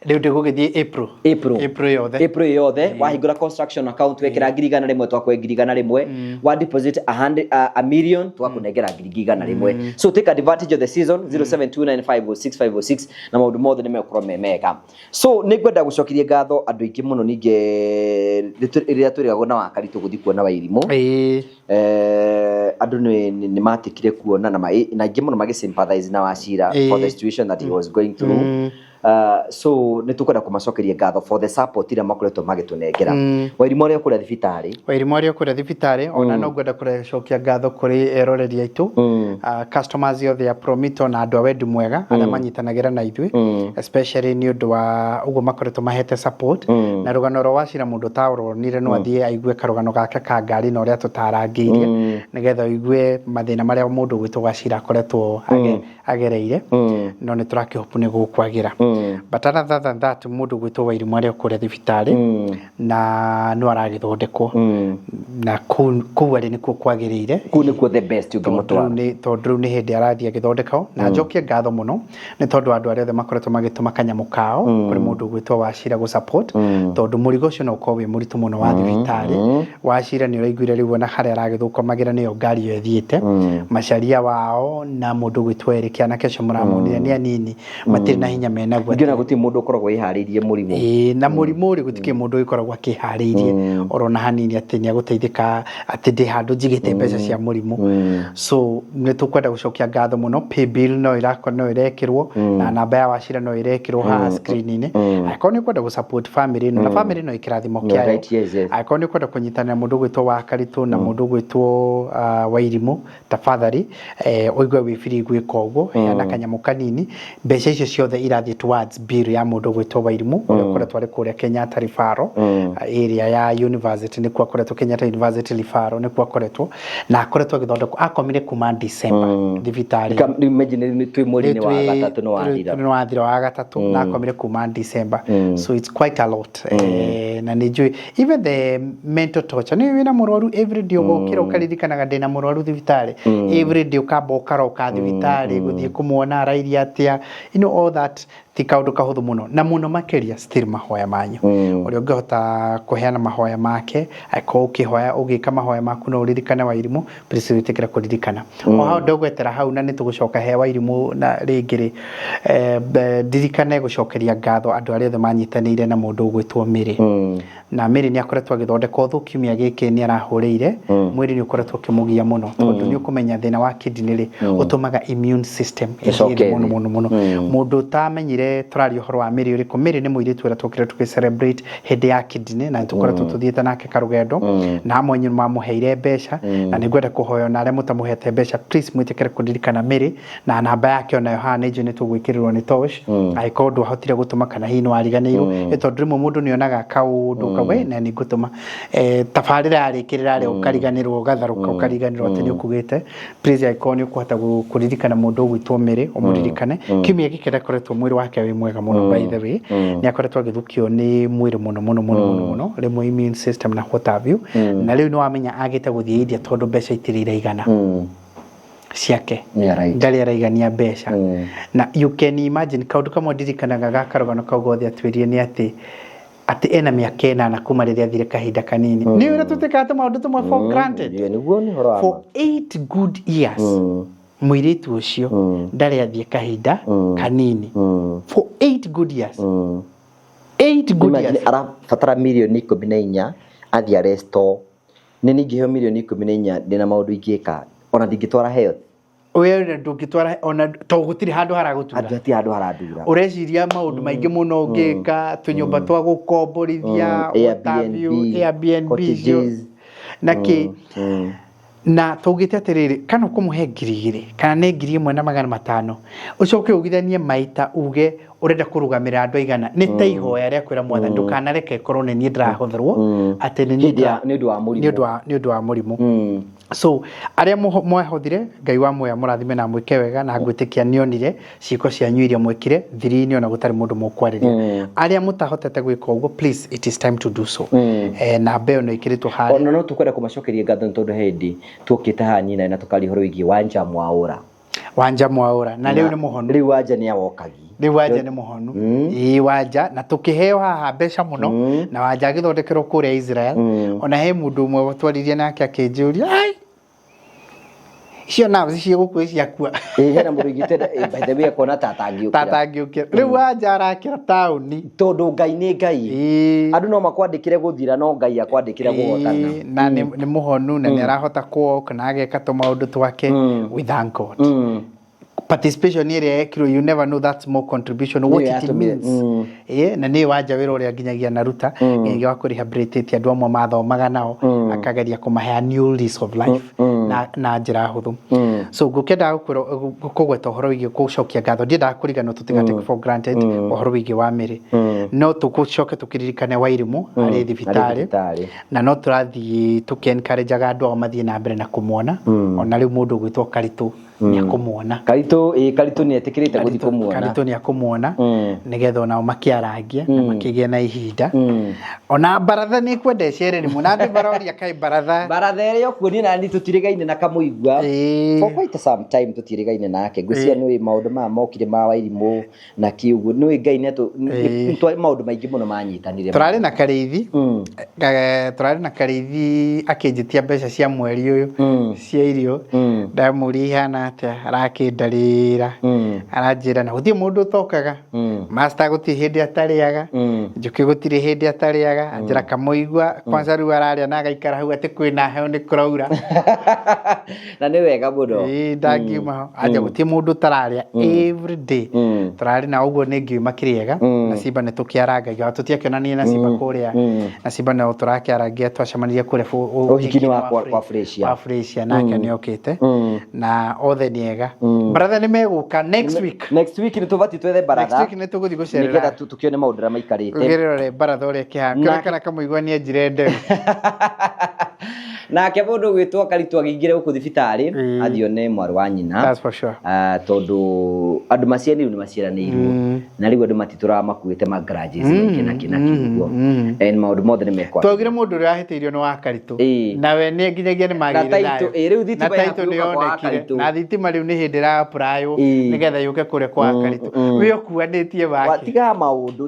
Rĩu ndĩgũgĩthiĩ April. April. April yothe. April yothe. Wahingũra construction account, wekĩra 100,000, twakũhe 100,000. Wa deposit a million, twakũnengera 100,000. So take advantage of the season, 0729506506, na maũndũ mothe nĩ megũkorwo me mega. So nĩ ngwenda gũcokeria ngatho andũ aingĩ mũno, ningĩ rĩrĩa twĩrĩgagwo na Wakaritũ gũthiĩ kuona Wairimũ, Ĩĩ. Andũ nĩ matikire kuona na na aingĩ mũno magĩ sympathize na Wachira for the situation that he was going through. So nĩ tũkwenda kũmacokeria ngatho for the support ĩrĩa makoretwo magĩtũnengera. Wairimũ arĩa kũrĩa thibitarĩ. Wairimũ arĩa kũrĩa thibitarĩ, ona no ngwenda kũrecokia ngatho kũrĩ eroreri aitũ, customers othe a Promito na andũ a wendi mwega arĩa manyitanagĩra na ithuĩ, especially nĩ ũndũ wa ũguo makoretwo mahete support. Na rũgano rwa Wachira, mũndũ ũtaũronire no athiĩ aigue karũgano gake ka ngari na ũrĩa tũtarangĩirie, nĩgetha ũigue mathĩna marĩa mũndũ ũgwĩtwo Wachira akoretwo agereire, no nĩ tũrakĩhopu nĩ gũkwagĩra. But other than that, mũndũ ũgwĩtwo Wairimũ arĩa kũrĩa thibitarĩ na no aragĩthondekwo, na kũu arĩ nĩkuo kwagĩrĩire. Kũu nĩkuo the best Tondũ ũngĩmũtwara. Tondũ rĩu nĩ hĩndĩ arathiĩ agĩthondekwo. Na njokie ngatho mũno nĩ tondũ andũ arĩa othe makoretwo magĩtũma kanyamũ kao kũrĩ mũndũ ũgwĩtwo Wachira gũ support, tondũ mũrigo ũcio no ũkorwo wĩ mũritũ mũno wa thibitarĩ. Wachira nĩ ũraiguire rĩu ona harĩa aragĩthũkũmagĩra nĩyo ngari ĩyo ĩthiĩte, macaria wao na mũndũ ũgwĩtwo Eric, anake acio mũramonire nĩ anini, matirĩ na hinya menaguo. Ningĩ ona gũtirĩ mũndũ ũkoragwo wĩharĩirie mũrimũ. Ĩĩ, na mũrimũ rĩ, gũtikĩrĩ mũndũ ũgĩkoragwo akĩharĩirie orona hanini atĩ nĩ agũteithĩka, atĩ ndĩ handũ njigĩte mbeca cia mũrimũ. So nĩ tũkwenda gũcokia ngatho mũno. Paybill no ĩrakwo, no ĩrekĩrwo, na namba ya Wachira no ĩrekĩrwo haha screen-inĩ, angĩkorwo nĩ ũkwenda gũ support family ĩno, na family ĩno ĩkĩrathimo kĩayo. Angĩkorwo nĩ ũkwenda kũnyitanĩra mũndũ ũgwĩtwo Wakaritũ na mũndũ ũgwĩtwo Wairimũ, tafadhali ũigue wĩ free gwĩka ũguo. Heana kanyamũ kanini, mbeca icio ciothe irathiĩ towards bill ya mũndũ ũgwĩtwo Wairimũ ũrĩa ũkoretwo arĩ kũrĩa Kenyatta Referral area ya university, nĩkuo akoretwo, Kenyatta University Referral nĩkuo akoretwo, na akoretwo agĩthondekwo, akomire kuma December thibitarĩ. Rĩu imagine rĩu twĩ mweri-inĩ wa gatatũ nĩ wathira. Nĩ wathira wa gatatũ, na akomire kuma December, so it's quite a lot. Na nĩ njũĩ even the mental torture nĩ wĩna mũrwaru every day, ũgokĩra ũkaririkanaga ndĩna mũrwaru thibitarĩ every day, ũkamba ũkaroka thibitarĩ gũthiĩ kũmuona arairie atĩa, you know, all that things. Ti kaũndũ kahũthũ mũno, na mũno makĩria still mahoya manyu, ũrĩa ũngĩhota kũheana mahoya make. Angĩkorwo ũkĩhoya, ũgĩka mahoya maku, no ũririkane Wairimũ, please wĩtĩkĩre kũririkana. O hau ndũgwetera hau, na nĩ tũgũcoka he Wairimũ na rĩngĩ rĩ, ndirikane gũcokeria ngatho andũ arĩa othe manyitanĩire na mũndũ ũgwĩtwo Mary. Na Mary nĩ akoretwo agĩthondekwo thũ. Kiumia gĩkĩ nĩ arahũrĩire. Mwĩrĩ nĩ ũkoretwo ũkĩmũgia mũno, tondũ nĩ ũkũmenya thĩna wa kidney rĩ, ũtũmaga immune system ĩthiĩ thĩ ĩcoke mũno thĩ. Mũno mũno. Mũndũ ũtamenyire tũraria ũhoro wa Mary ũrĩkũ, Mary nĩ mũirĩtu ũrĩa twokire tũgĩ celebrate hĩndĩ ya kidney, na tũkoretwo tũthiĩte nake karũgendo, na amwe anyu mamũheire mbeca, na nĩ ngwenda kũhoya ona arĩa mũtamũhete mbeca, please mwĩtĩkĩre kũririkana Mary na namba yake onayo haha nĩ njũĩ nĩ tũgwĩkĩrĩrwo nĩ Tosh, angĩkorwo ndwahotire gũtũma kana hihi nĩ wariganĩirwo, nĩ tondũ rĩmwe mũndũ nĩ onaga kaũndũ kau, "Eh, na nĩ ngũtũma." Tabarĩra yarĩkĩrĩra rĩ, ũkariganĩrwo, ũgatharũka, ũkariganĩrwo atĩ nĩ ũkugĩte. Please, angĩkorwo nĩ ũkũhota kũririkana mũndũ ũgwĩtwo Mary, ũmũririkane. Kiumia gĩkĩ ndakoretwo mwĩrĩ wake wĩ mwega mũno. By the way, nĩ akoretwo agĩthũkio nĩ mwĩrĩ mũno mũno mũno mũno mũno, rĩmwe immune system na what have you. Na rĩu nĩ wamenya agĩte gũthiĩ India tondũ mbeca itirĩ iraigana ciake. Yeah, right. Ndarĩ araigania mbeca. Na you can imagine, kaũndũ kamwe ndirikanaga ga karũgano kau gothe atwĩrire nĩ atĩ ena mĩaka 8 kuma rĩrĩa athire kahinda kanini. Nĩ ũrĩa tũtĩkaga tũmaũndũ tũmwe for granted. Yeah, nĩguo nĩ ũhoro wa For ma. 8 good years mũirĩtu ũcio ndarĩ athiĩ kahinda kanini. For 8 good years, 8 good Imagine years. Arabatara mirioni 14 athiĩ aresto. Nĩ ningĩheo mirioni 14, ndĩna maũndũ ingĩka ona ndingĩtwara health. We ndũngĩtwara ona to gũtirĩ handũ haragũtura. Andũ hatirĩ handũ harandura. Ũreciria maũndũ maingĩ mũno ũngĩka, tũnyũmba twa gũkomborithia, what have you, Airbnb, Airbnb icio cottages. Na kĩ. Na tũngĩte atĩrĩrĩ, kana ũkũmũhe 2,000 kana nĩ 1,500, ũcoke ugithanie maita uge ũrenda kũrũgamĩrĩra andũ aigana. Nĩ ta ihoya rĩa kwĩra Mwathani, ndũkanareke ĩkorwo nĩ niĩ ndĩrahũthĩrwo, atĩ nĩ niĩ Hĩndĩ nĩ ũndũ wa mũrimũ. Nĩ ũndũ wa mũrimũ. So arĩa mwahũthire, Ngai wa muoyo mũrathime na mwĩke wega, na ngwĩtĩkia nĩonire ciĩko cianyu iria mwĩkire thiri-inĩ ona gũtarĩ mũndũ mũkwarĩria. Arĩa mũtahotete gwĩka ũguo, please, it is time to do so. Namba ĩyo no ĩkĩrĩtwo harĩa. Ona no tũkwenda kũmacokeria ngatho nĩ tondũ hĩndĩ tuokĩte haha niĩ nawe na tũkaria ũhoro wĩgiĩ Wanja Mwaũra. Wanja Mwaũra, na rĩu nĩ mũhonu. Rĩu Wanja nĩ awokagi. Rĩu Wanja nĩ mũhonu. Ĩĩ, Wanja na tũkĩheo haha mbeca mũno, na Wanja agĩthondekerwo kũrĩa Israel. Ona he mũndũ ũmwe twaririe nake akĩnjũria, "Ai, icio nerves ciĩ gũkuhĩ ciakua." Ĩĩ, hena mũndũ ingĩte, by the way, akona ta atangĩũkĩra. Tatangĩũkĩra. Rĩu Wanja arakĩra taũni. Tondũ Ngai nĩ Ngai. Andũ no makwandĩkĩre gũthira, no Ngai akwandĩkĩre kũhotana. Ĩĩ, na nĩ mũhonu na nĩ arahota kũwalk na ageka tũmaũndũ twake. We thank God. Participation ĩrĩa yekirwo, you never know that small contribution, what Nĩyo it yatũmire, means. Ĩĩ, na nĩ Wanja wĩra ũrĩa nginyagia naruta, nginyagia wa kũrehabilitate andũ amwe mathomaga nao, akageria kũmahe a new lease of life na njĩra hũthũ. So ngũkĩendaga kũgweta ũhoro wĩgiĩ gũcokia ngatho. Ndiendaga kũriganĩrwo, tũtiga take for granted ũhoro wĩgiĩ wa Mary. No tũgũcoke tũkĩririkane Wairimũ arĩ thibitarĩ. Thibitarĩ. Na no tũrathiĩ tũkĩ-encourageaga andũ ao mathiĩ na mbere na kũmuona. Ona rĩu mũndũ ũgwĩtwo Karitũ nĩ akũmuona. Karitũ, ĩĩ, Karitũ nĩ etĩkĩrĩte gũthiĩ kũmuona. Karitũ nĩ akũmuona, nĩgetha onao makĩarangie na makĩgĩe na ihinda. Ona baratha nĩ kwenda ĩcere rĩmwe, na andũ maroria kaĩ baratha. Baratha ĩrĩa okuo, niĩ nani tũtirĩgaine na Kamũigua for quite some time, tũtirĩgaine nake. Ngwĩciria nĩ maũndũ maya mokire ma Wairimũ na kĩ ũguo, nĩ Ngai nĩ maũndũ maingĩ mũno manyitanire. Tũrarĩ na Karĩithi. Tũrarĩ na Karĩithi akĩnjĩtia mbeca cia mweri ũyũ cia irio. Ndamũria ihana atĩa, arakĩndarĩra, aranjĩra na gũtirĩ mũndũ ũtokaga. Master gũtirĩ hĩndĩ atarĩaga, Njũkĩ gũtirĩ hĩndĩ atarĩaga. Anjĩra Kamũigua kwanza rĩu ararĩa na agaikara hau atĩ kwĩna heho nĩ kũraura. Na nĩ wega mũno. Ĩĩ, ndangiuma ho anja, gũtirĩ mũndũ ũtararĩa every day. Tũrarĩ na ũguo nĩ ngiuma kĩrĩega na Simba nĩ tũkĩarangagia, tũtiakĩonania na Simba kũrĩa, na Simba no tũrakĩarangia, twacemanirie kũrĩa Ũhiki-inĩ wa Freshia. Wa Freshia, nake nĩ okĩte na othe nĩ ega. Baratha nĩ megũka next week. Next week nĩ tũbatiĩ twethe Next baratha week nĩ tũgũthiĩ gũcerera nĩgetha tũkĩone maũndũ ũrĩa maikarĩte. Ũgĩrore baratha ũrĩa ĩkĩhana, kĩonekana Kamũigua nĩ enjire nderu. Nake mũndũ ũgwĩtwo Karitũ agĩingĩre gũkũ thibitarĩ Ĩĩ. athiĩ one mwarĩ wa nyina. That's for sure. Ah, tondũ andũ maciaranĩirwo nĩ maciaranĩirwo na rĩu andũ matitũraga makuĩte ma grudges maingĩ na kĩ na kĩ ũguo. And maũndũ mothe nĩ mekwa. Twaugire mũndũ ũrĩa wahĩtĩirio nĩ wa Karitũ. Ĩĩ. Nawe nĩ nginyagia nĩ magĩire Na title, thayũ. ĩĩ, rĩu thitima Na title ĩhakuhĩ nĩ gũka kwa yonekire. Karitũ. Na thitima rĩu nĩ hĩndĩ ĩra-apply Ĩĩ. nĩgetha yũke kũrĩa kwa Karitũ. We ũkuanĩtie wake. Tiga maũndũ,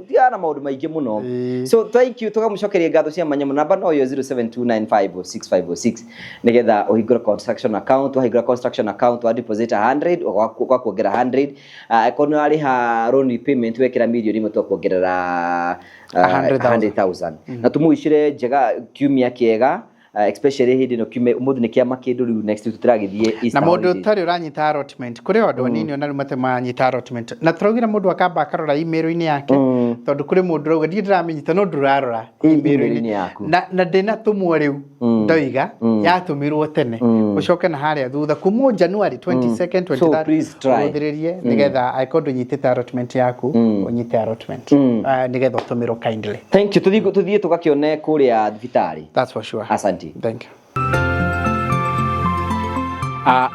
tiga na maũndũ maingĩ mũno. Ĩĩ. So thank you, tũkamũcokeria ngatho cia mwanya mũno. Namba no yo 0729506506 nĩgetha ũhingũre construction account. Wahingũra construction account, wa deposit 100, ũgakuongera 100. Angĩkorwo nĩ warĩha loan repayment, wekĩra 1,000,000 twakuongerera 100,000. 100,000. Na tũmũicĩre njega kiumia kĩega, especially hĩndĩ ĩno kiumia ũmũthĩ nĩ kĩama kĩndũ rĩu next week tũragĩthiĩ Easter Na mũndũ holidays. ũtarĩ ũranyita allotment, kũrĩ o andũ anini ona rĩu matarĩ maranyita allotment, na tũraugire mũndũ akamba akarora email-inĩ yake, tondũ kũrĩ mũndũ ũrauga ndirĩ ndĩramĩnyita no ndũrarora Email-inĩ yaku. Na ndĩnatũmwo rĩu ndoiga yatũmirwo tene, ũcoke na harĩa thutha kuma January 22nd So 23rd please try. ũrũthĩrĩrie nĩgetha angĩkorwo ndũnyitĩte allotment yaku ũnyite allotment, nĩgetha ũtũmĩrwo kindly. Thank you. Tũthiĩ tũgakĩone kũrĩa thibitarĩ. That's for sure. Asante. Thank you.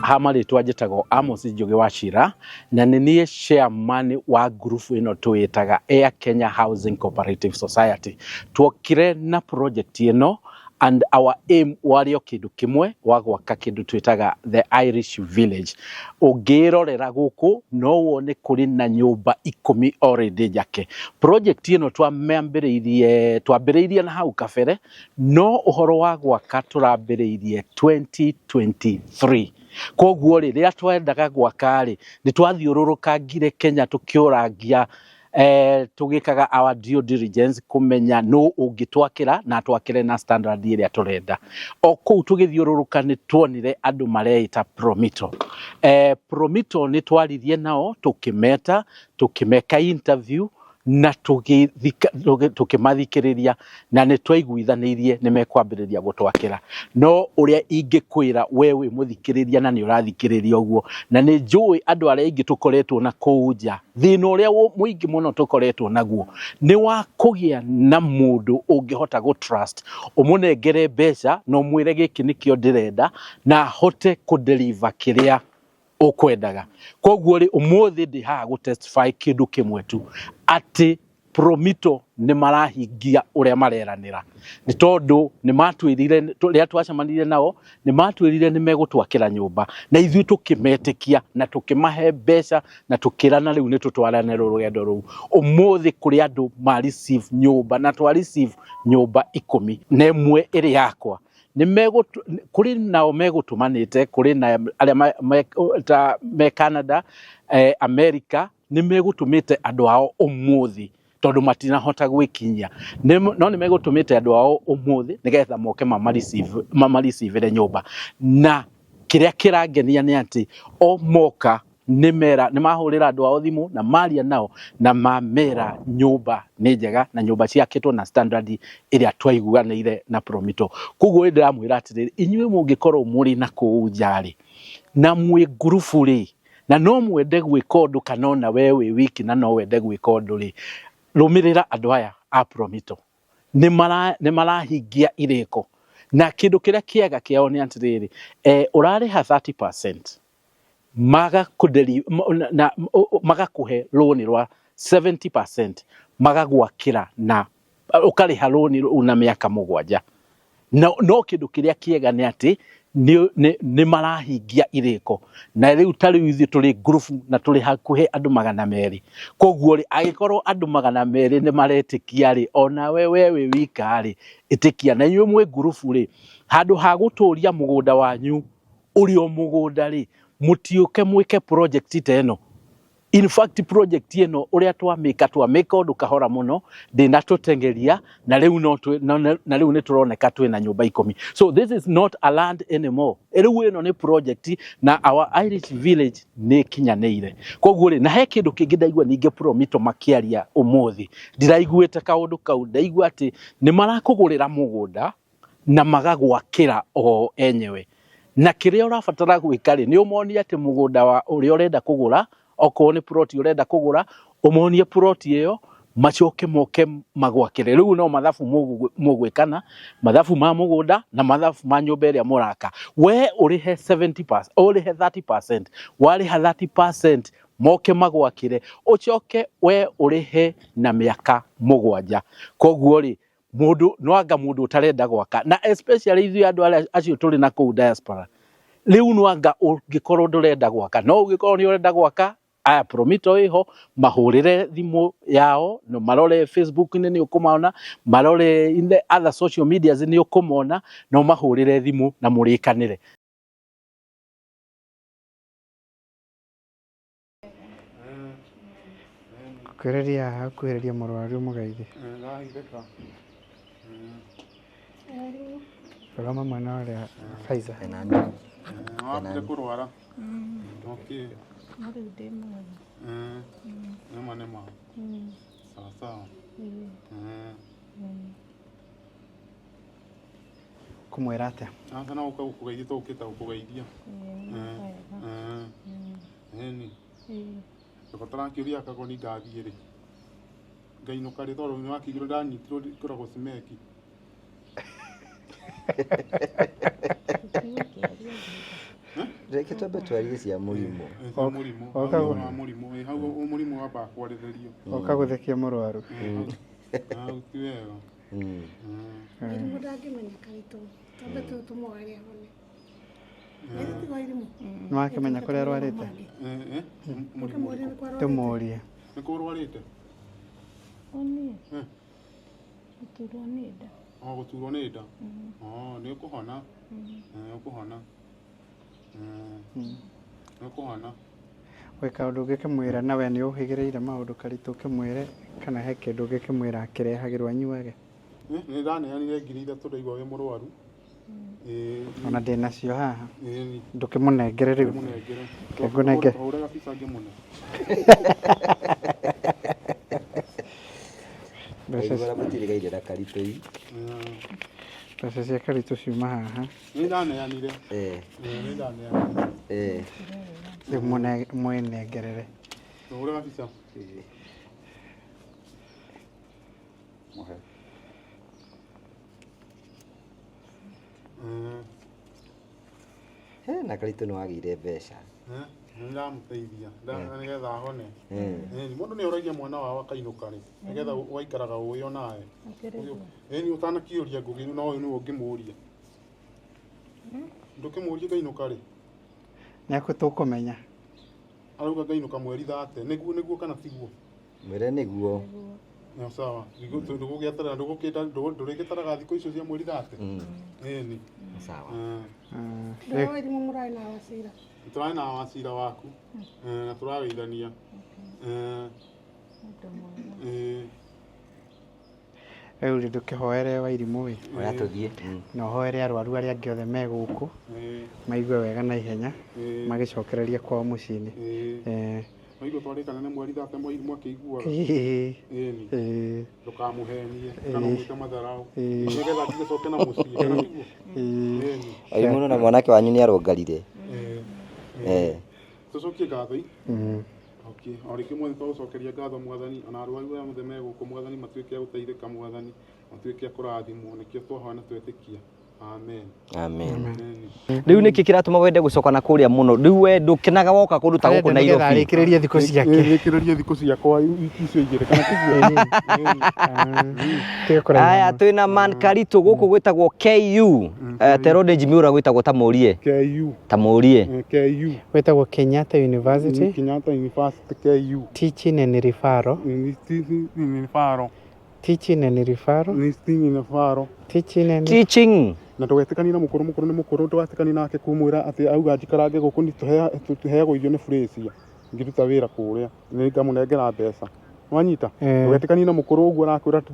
Ha marĩtwa njĩtagwo Amos Njũgĩ wa Cira na nĩ niĩ chairman wa ngurubu ĩno twĩtaga Air Kenya Housing Cooperative Society. Tuokire na project ĩno and our aim warĩ o kĩndũ kĩmwe wa gwaka kĩndũ twĩtaga the Irish Village. Ũngĩrorera gũkũ no wone kũrĩ na nyũmba 10 already njake. Project ĩno twambĩrĩirie na hau kabere, no ũhoro wa gwaka tũrambĩrĩirie 2023. Koguo rĩ, rĩrĩa twendaga gwaka rĩ, nĩ twathiũrũrũkangire Kenya tũkĩũrangia, tũgĩkaga our due diligence kũmenya nũ ũngĩtwakĩra na twakĩre na standard ĩrĩa tũrenda. O kũu tũgĩthiũrũrũka nĩ tuonire andũ mareĩta Promito. Promito nĩ twaririe nao, tũkĩmeta, tũkĩmeka interview na tũkĩmathikĩrĩria na nĩ twaiguithanĩirie nĩ mekwambĩrĩria gũtwakĩra. No ũrĩa ingĩkwĩra we wĩ mũthikĩrĩria na nĩ ũrathikĩrĩria ũguo, na nĩ njũĩ andũ arĩa aingĩ tũkoretwo na kũu nja, thĩna ũrĩa mũingĩ mũno tũkoretwo naguo nĩ wa kũgĩa na mũndũ ũngĩhota gũ trust, ũmũnengere mbeca na ũmwĩre gĩkĩ nĩkĩo ndĩrenda na ahote kũ deliver kĩrĩa ũkwendaga. Koguo rĩ, ũmũthĩ ndĩ haha gũ testify kĩndũ kĩmwe tu, atĩ Promito nĩ marahingia ũrĩa mareranĩra, nĩ tondũ nĩ matwĩrire rĩrĩa twacemanirie nao, nĩ matwĩrire nĩ megũtwakĩra nyũmba na ithuĩ tũkĩmetĩkia na tũkĩmahe mbeca na tũkĩrana rĩu nĩ tũtwarane rũgendo rũu. Ũmũthĩ kũrĩ andũ ma receive nyũmba na twa receive nyũmba 10 na ĩmwe ĩrĩ yakwa. Kũrĩ nao megũtũmanĩte, kũrĩ na arĩa ta me Canada, America, nĩ megũtũmĩte andũ ao ũmũthĩ tondũ matinahota gwĩkinyia. No nĩ megũtũmĩte andũ ao ũmũthĩ nĩgetha moke mamareceive nyũmba. Na kĩrĩa kĩrangenia nĩ atĩ o moka nĩ mahũrĩra andũ ao thimũ na maria nao na mamera nyũmba nĩ njega na nyũmba ciakĩtwo na standard ĩrĩa twaiguanĩire na Promito. Koguo ndĩramwĩra atĩrĩrĩ, inyuĩ mũngĩkorwo mũrĩ na kũu nja rĩ, na mwĩ ngurubu rĩ, na no mwende gwĩka ũndũ kana ona we wĩ wiki na no wende gwĩka ũndũ rĩ, rũmĩrĩra andũ aya a Promito. Nĩ marahingia irĩko. Na kĩndũ kĩrĩa kĩega kĩao nĩ atĩrĩrĩ, ũrarĩha 30%, magakũhe loan rwa 70%, magagwakĩra na ũkarĩha loan rũu na mĩaka 7. No kĩndũ kĩrĩa kĩega nĩ atĩ nĩ marahingia irĩko. Na rĩu ta rĩu ithuĩ tũrĩ ngurubu na tũrĩ hakuhĩ andũ 200. Koguo rĩ, angĩkorwo andũ 200 nĩ maretĩkia rĩ, onawe we wĩ wika rĩ, ĩtĩkia. Na inyuĩ mwĩ ngurubu rĩ, handũ ha gũtũria mũgũnda wanyu ũrĩ o mũgũnda rĩ, mũtiũke mwĩke project ta ĩno. In fact, project ĩno ũrĩa twamĩka ũndũ kahora mũno, ndĩnatũtengeria na rĩu no na rĩu nĩ tũroneka twĩna nyũmba 10. So this is not a land anymore. Rĩu ĩno nĩ project na our Irish Village nĩ ĩkinyanĩire. Koguo rĩ, na he kĩndũ kĩngĩ ndaigua ningĩ Promito makĩaria ũmũthĩ, ndiraiguĩte kaũndũ kau, ndaigua atĩ nĩ marakũgũrĩra mũgũnda na magagwakĩra o enyewe. Na kĩrĩa ũrabatara gwĩka rĩ, nĩ ũmonie atĩ mũgũnda wa ũrĩa ũrenda kũgũra, okorwo nĩ plot ũrenda kũgũra, ũmonie plot ĩyo, Macoke moke magwakĩre. Rĩu no mathabu mũgwĩkana, mathabu ma mũgũnda na mathabu ma nyũmba ĩrĩa mũraka. We ũrĩhe 70%, ũrĩhe 30%, warĩha 30% moke magwakĩre, ũcoke we ũrĩhe na mĩaka 7. Koguo rĩ, mũndũ no anga mũndũ ũtarenda gwaka, na especially ithuĩ andũ arĩa acio tũrĩ na kũu diaspora, rĩu no anga ũngĩkorwo ndũrenda gwaka, no ũngĩkorwo nĩ ũrenda gwaka, aya Promito ĩho, mahũrĩre thimũ yao, no marore Facebook-inĩ nĩ ũkũmona, marore in the other social medias nĩ ũkũmona, no mahũrĩre thimũ na mũrĩkanĩre. Kuhĩrĩria haha, kuhĩrĩria mũrwaru mũgeithie. Rũgama mwena ũrĩa Faiza. Wambire kũrwara. Okay. No rĩu ndĩ mwega. Nĩma nĩma. Sawa sawa. Kũmwĩra atĩa? Aca no gũka gũkũgeithia tũgũkĩte gũkũgeithia. Ĩni. Ndũbatara kĩũria kagoni ngathiĩ rĩ. Ngainũka rĩ tondũ nĩ wakĩigua ndanyitirwo ngoragwo cimeki. Reke twambe twarie cia mũrimũ. Cia mũrimũ. Oka Hau wa mũrimũ. Ĩ, hau mũrimũ wambaga kwarĩrĩrio. Oka gũthekia mũrwaru. Hau ti wega. Irimũ ndangĩmenya karitũ twambe tũmũgare ahone. Tiga irimũ. Nĩ wakĩmenya kũrĩa arwarĩte? Mũrimũ ũrĩkũ? Tũmũrie. Nĩ kũ ũrwarĩte? O niĩ gũturwo nĩ nda. O gũturwo nĩ nda. O nĩ ũkũhona. Ũkũhona. Nĩ ũkũhona. Gwĩ kaũndũ ũngĩkĩmwĩra na we nĩ ũhĩgĩrĩire maũndũ karitũ ũkĩmwĩre kana he kĩndũ ũngĩkĩmwĩra akĩrehagĩrwo anyuage? Nĩ ndaneanire 3,000 ndaigua wĩ mũrwaru. Ona ndĩ nacio haha. Ndũkĩmũnengere rĩu. Mũnengere. Reke ngũnengere. Hũra gabica ngĩmũne. Mbeca Aigua mũtirĩgaire na karitũ i. Mbeca cia karitũ ciuma haha. Nĩ ndaneanire. Nĩ ndaneanire. Rĩu mwĩnengerere. Hũra gabica. Mũhe. He na karitũ nĩ wagĩire mbeca. Nĩ ndamũteithia nĩgetha ahone. Mũndũ nĩ oragia mwana wao akainũka rĩ, nĩgetha ũgaikaraga ũĩ onawe. Ĩni ũtanakĩũria Ngũgĩ no ũyũ nĩwe ũngĩmũria. Ndũkĩmũrie ngainũka rĩ. Nĩ akũ tũkũmenya. Arauga ngainũka mweri 30. Nĩguo nĩguo kana tiguo? Mwĩre nĩguo. No sawa. Ndũgũgĩeterera ndũrĩgĩtaraga thikũ icio cia mweri 30. Ĩni. Sawa. Ndĩroĩ irimũ mũrarĩ na wacira. Tũrarĩ na wacira waku na tũrageithania. Rĩu rĩ ndũkĩhoere Wairimũ ĩ. Oya tũthiĩ. Na ũhoere arwaru arĩa angĩ othe me gũkũ maigue wega na ihenya magĩcokereria kwao mũciĩ-inĩ. Waigua twarĩkana nĩ mweri 30 Wairimũ akĩiguaga. Ĩni. Ndũkamũhenie kana ũmwĩke matharau nĩgetha atigacoke na mũciĩ kana tiguo? Ĩni. Wairimũ na mwanake wanyu nĩ arũngarire. Tũcokie ngatho i. Okay. O rĩngĩ mwathani twagũcokeria ngatho mwathani ona arwaru aya othe me gũkũ mwathani matuĩke a gũteithĩka mwathani matuĩke a kũrathimwo nĩkĩo twahoya na twetĩkia. Amen. Amen. Rĩu nĩkĩ kĩratũma wende gũcoka na kũrĩa mũno? Rĩu we ndũkenaga woka kũndũ ta gũkũ Arenda nĩgetha Nairobi. arĩkĩrĩrie thikũ ciake. Rĩkĩrĩrie thikũ ciakwa wiki icio igĩrĩ kana tiguo? Tiga kũraiha Aya mũno. twĩna man Karitũ gũkũ gwĩtagwo KU. Tero nĩ Jimmy ũrĩa gwĩtagwo ta mũrie. KU. Ta mũrie. KU. Wĩtagwo Kenyatta University. Kenyatta University KU. Teaching and referral. Teaching and referral. Teaching and referral. Teaching and referral. Teaching and Teaching. Na ndũgetĩkanie na mũkũrũ, mũkũrũ nĩ mũkũrũ, ndũgatĩkanie nake kumwĩra atĩ auga njikarange gũkũ nĩ tũheagwo irio nĩ Frĩcia ngĩruta wĩra kũrĩa nĩ ngamũnengera mbeca. Wanyita? Ndũgetĩkanie na mũkũrũ ũguo arakwĩra atĩ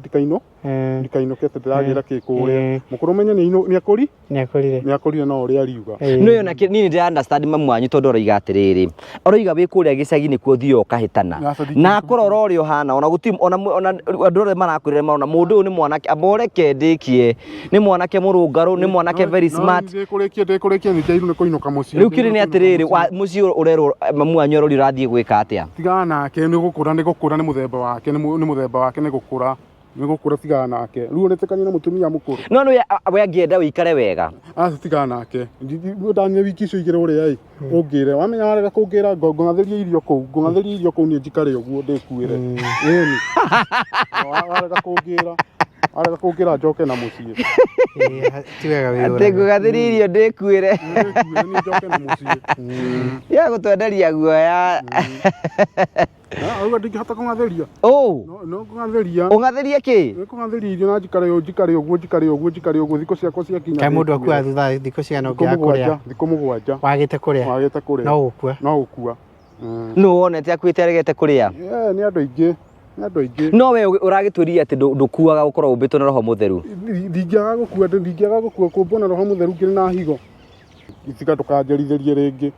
ndikainũke atĩ ndĩragĩra kĩ kũrĩa. Mũkũrũ menye nĩ akũri? Nĩ akũrire. Nĩ akũrire no ũrĩa ariuga. No yo nake niĩ nĩ understand mamu wanyu tondũ aroiga atĩrĩrĩ, aroiga wĩ kũrĩa gĩcagi nĩkuo ũthiaga ũkahĩtana. Na akũrora ũrĩa ũhana ona gũtirĩ ona andũ othe marakwĩrĩra marona mũndũ ũyũ nĩ mwanake, amba ũreke ndĩkie, nĩ mwanake mũrũngarũ, nĩ mwanake very smart. Ndĩkũrĩkie nĩ njairu nĩ kũinũka mũciĩ. Rĩu kĩũria nĩ atĩrĩrĩ, mũciĩ ũrerwo mamu wanyu aroria ũrathiĩ gwĩka atĩa? Tigana nake nĩ gũkũra nĩ gũkũra nĩ mũthemba. Mũthemba wake nĩ mũthemba wake nĩ gũkũra. Nĩ gũkũra tigana nake. Rĩu ũretĩkania na mũtumia mũkũrũ. No nĩ we angĩenda wĩikare wega. Aca tigana nake. Ndanyua wiki icio igĩrĩ ũrĩa ĩ ũngĩre. Wamenya warega kũngĩra ngũng'athĩria irio kũu. Ngũng'athĩria irio kũu niĩ njikare ũguo ndĩkuĩre. Ĩni. Warega kũngĩra. Warega kũngĩra njoke na mũciĩ. Ti wega Atĩ wĩyũrage. ngũgathĩria irio ndĩkuĩre. Ndĩkuĩre niĩ njoke na mũciĩ. Ya gũtwenderia guoya. Auga ndingĩhota kũng'athĩria. Ũ. No ngũng'athĩria. Ũng'athĩrie kĩ? Nĩ kũng'athĩria irio na njikare ũguo njikare ũguo njikare ũguo njikare ũguo thikũ ciakwa ciakinya. Kaĩ mũndũ akuaga thutha thikũ cigana Thikũ ũngĩaga mũgwanja, kũrĩa? thikũ mũgwanja. Wagĩte kũrĩa? Wagĩte kũrĩa. No gũkua. No gũkua. Nũ wonete akuĩte aregete kũrĩa? Nĩ andũ aingĩ. Nĩ andũ aingĩ. No we ũragĩtwĩrire atĩ ndũkuaga gũkorwo ũmbĩtwo na roho mũtheru. Ndingĩaga gũkua, ndingĩaga gũkua kũmbwo na roho mũtheru ngĩrĩ na higo. Tiga ndũkanjarithĩrie rĩngĩ.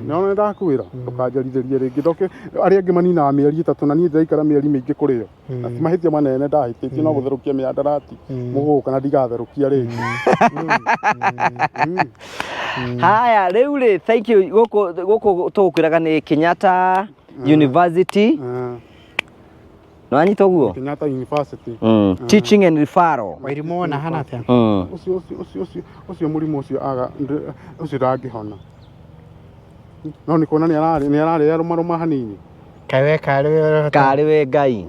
Nĩwona nĩndakwĩra ndũkanjarithĩrie rĩngĩ ndoke arĩa angĩ maninaga mĩeri 3 na niĩ ndĩraikara mĩeri mĩingĩ kũrĩo. Na ti mahĩtia manene ndahĩtĩtie no gũtherũkia mĩandarati mũgũka na ndigatherũkia rĩngĩ. Haya rĩu rĩ, thank you. Gũkũ tũgũkwĩraga nĩ Kenyatta University. Nĩwanyita ũguo? Kenyatta University. Teaching and referral. Wairimũ wona hana atĩa? Ũcio ũcio ũcio ũcio ũcio mũrimũ ũcio aga ũcio ndangĩhona. No nĩ kuona nĩ ararĩa rũmarũma hanini. Kaĩ we karĩ we ũrahota. Karĩ we Ngai.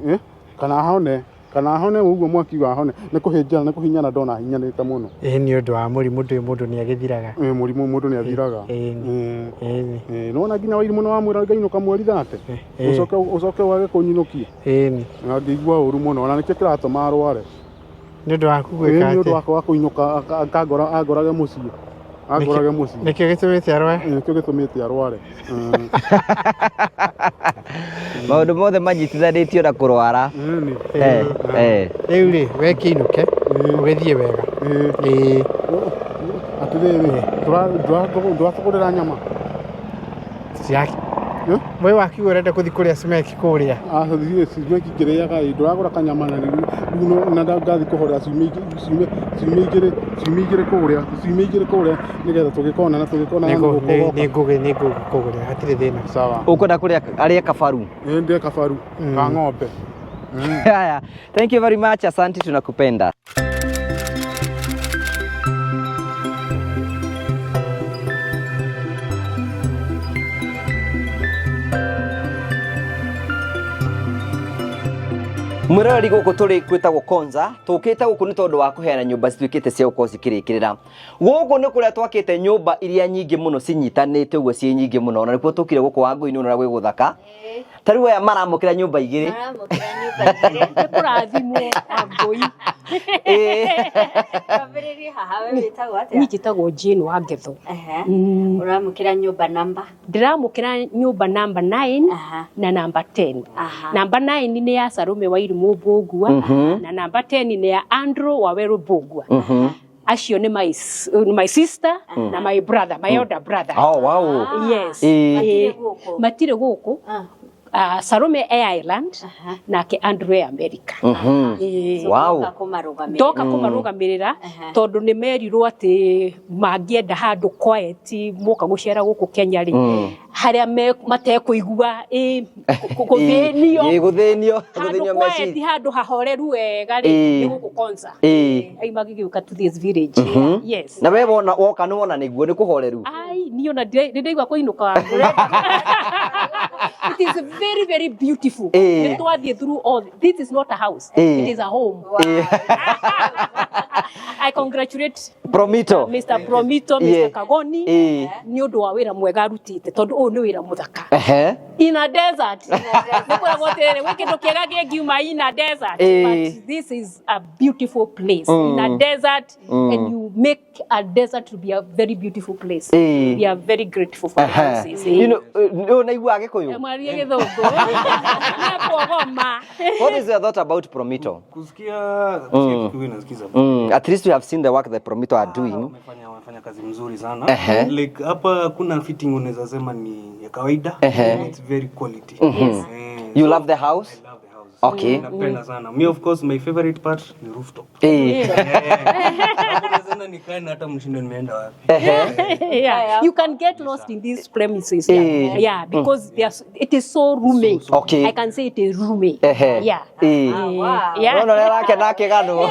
Kana ahone, kana ahone ũguo mwaki wa ahone. Nĩ kũhĩnjana, nĩ kũhinyana ndona hinyanĩte mũno. Ĩĩ nĩ ũndũ wa mũrimũ ndũĩ mũndũ nĩ agĩthiraga. Mũrimũ mũndũ nĩ athiraga. Ĩĩ. Nĩwona nginya Wairimũ nĩ wamwĩra ngainũka mweri 30. Ũcoke wage kũnyinũkia. Ĩĩ. Angĩigua ũru mũno ona nĩkĩo kĩratũma arware. Nĩ ũndũ waku gwĩka Nĩ ũndũ atĩa? wakwa wa kũinũka angorage mũciĩ. Angorage mũciĩ. Nĩkĩo gĩtũmĩte arware? Nĩkĩo gĩtũmĩte arware. Maũndũ mothe manyitithanĩtio na kũrwara. Rĩu rĩ, we kĩinũke, ũgĩthiĩ wega. Ĩĩ. Atĩrĩrĩ, ndũratũgũrĩra nyama? We wakiuga ũrenda gũthiĩ kũrĩa cimeki kũrĩa. Aca thiĩ cimeki ngĩrĩaga ĩ, ndũragũra kanyama na rĩu na ngathiĩ kũhorera ciumia igĩrĩ kũrĩa, ciumia igĩrĩ kũrĩa nĩgetha tũgĩkona na tũgĩkona na nĩgũkũgoka. Nĩngũkũgũrĩra, hatirĩ thĩna. Sawa. Ũkwenda kũrĩa arĩe kabaru? Ĩĩ ndĩe kabaru ka ng'ombe. Haya, thank you very much, asante, tunakupenda. Mwiroreri gũkũ tũrĩ kwĩtagwo Konza, tũkĩte gũkũ nĩ tondũ wa kũheana nyũmba cituĩkĩte cia gũkorwo cikĩrĩkĩrĩra. Gũkũ nĩ kũrĩa twakĩte nyũmba iria nyingĩ mũno cinyitanĩte ũguo ciĩ nyingĩ mũno, na nĩkuo tũkire gũkũ Wangũi-inĩ ũrĩa gwĩ gũthaka. Ta rĩu aya maramũkĩra nyũmba igĩrĩ. Maramũkĩra nyũmba igĩrĩ. Nĩ kũrathimwo Wangũi. Twambĩrĩrie haha, we wĩtagwo atĩa? Niĩ njĩtagwo Jane Wangetho. Ũramũkĩra nyũmba namba? Ndĩramũkĩra nyũmba namba 9 na namba 10. Namba 9 nĩ ya Salome Wairimũ Mbũgua na namba 10 nĩ ya Andrew Wawerũ Mbũgua. Acio nĩ my sister na my brother, my elder brother. Oh, wow. Yes. Matirĩ Matirĩ gũkũ. Salome e Ireland nake Andrew e America. Wow. Ndoka kũmarũgamĩrĩra tondũ nĩ merirwo atĩ mangĩenda handũ quiet moka gũcera gũkũ Kenya rĩ, harĩa matekũigua gũthĩnio. Gũthĩnio, Handũ gũthĩnio quiet, meciria. handũ hahoreru wega rĩ, nĩ gũkũ Konza. Ai magĩgĩũka to this village. Yes. Na we wona woka nĩ wona nĩguo nĩ kũhoreru. Ai, niĩ ona nĩ ndaigua kũinũka. It is very, very beautiful. Nĩ twathiĩ through all. This is not a house. It is a home. I congratulate Promito. Mr. Promito, Mr. Kagoni nĩ ũndũ wa wĩra mwega arutĩte tondũ ũyũ nĩ wĩra mũthaka. In a desert. Nĩ kwĩragwo atĩrĩrĩ, gwĩ kĩndũ kĩega kĩngiuma in a desert. But this is a beautiful place. In a desert, and you make a desert to be a very beautiful place. We are very grateful for the houses. You know, nĩ ũnaigua Gĩkũyũ? Mwarie Gĩthũngũ. Nĩakuogoma. What is your thought about Promito? Kusikia Kikuyu nasikiza. At least we have seen the work that Promito are doing. Wamefanya kazi mzuri sana. Like hapa kuna fitting unaweza sema ni ya kawaida. It's very quality. You love the house? I love the house. Okay. Napenda sana. Me of course my favorite part ni rooftop. Naweza nikae na hata mshindo nimeenda wapi. Yeah, you can get lost in these premises. Yeah, yeah, because it is so roomy. Okay. I can say it is roomy. Yeah. Yeah. Nona ũrĩa arakena akĩganwo.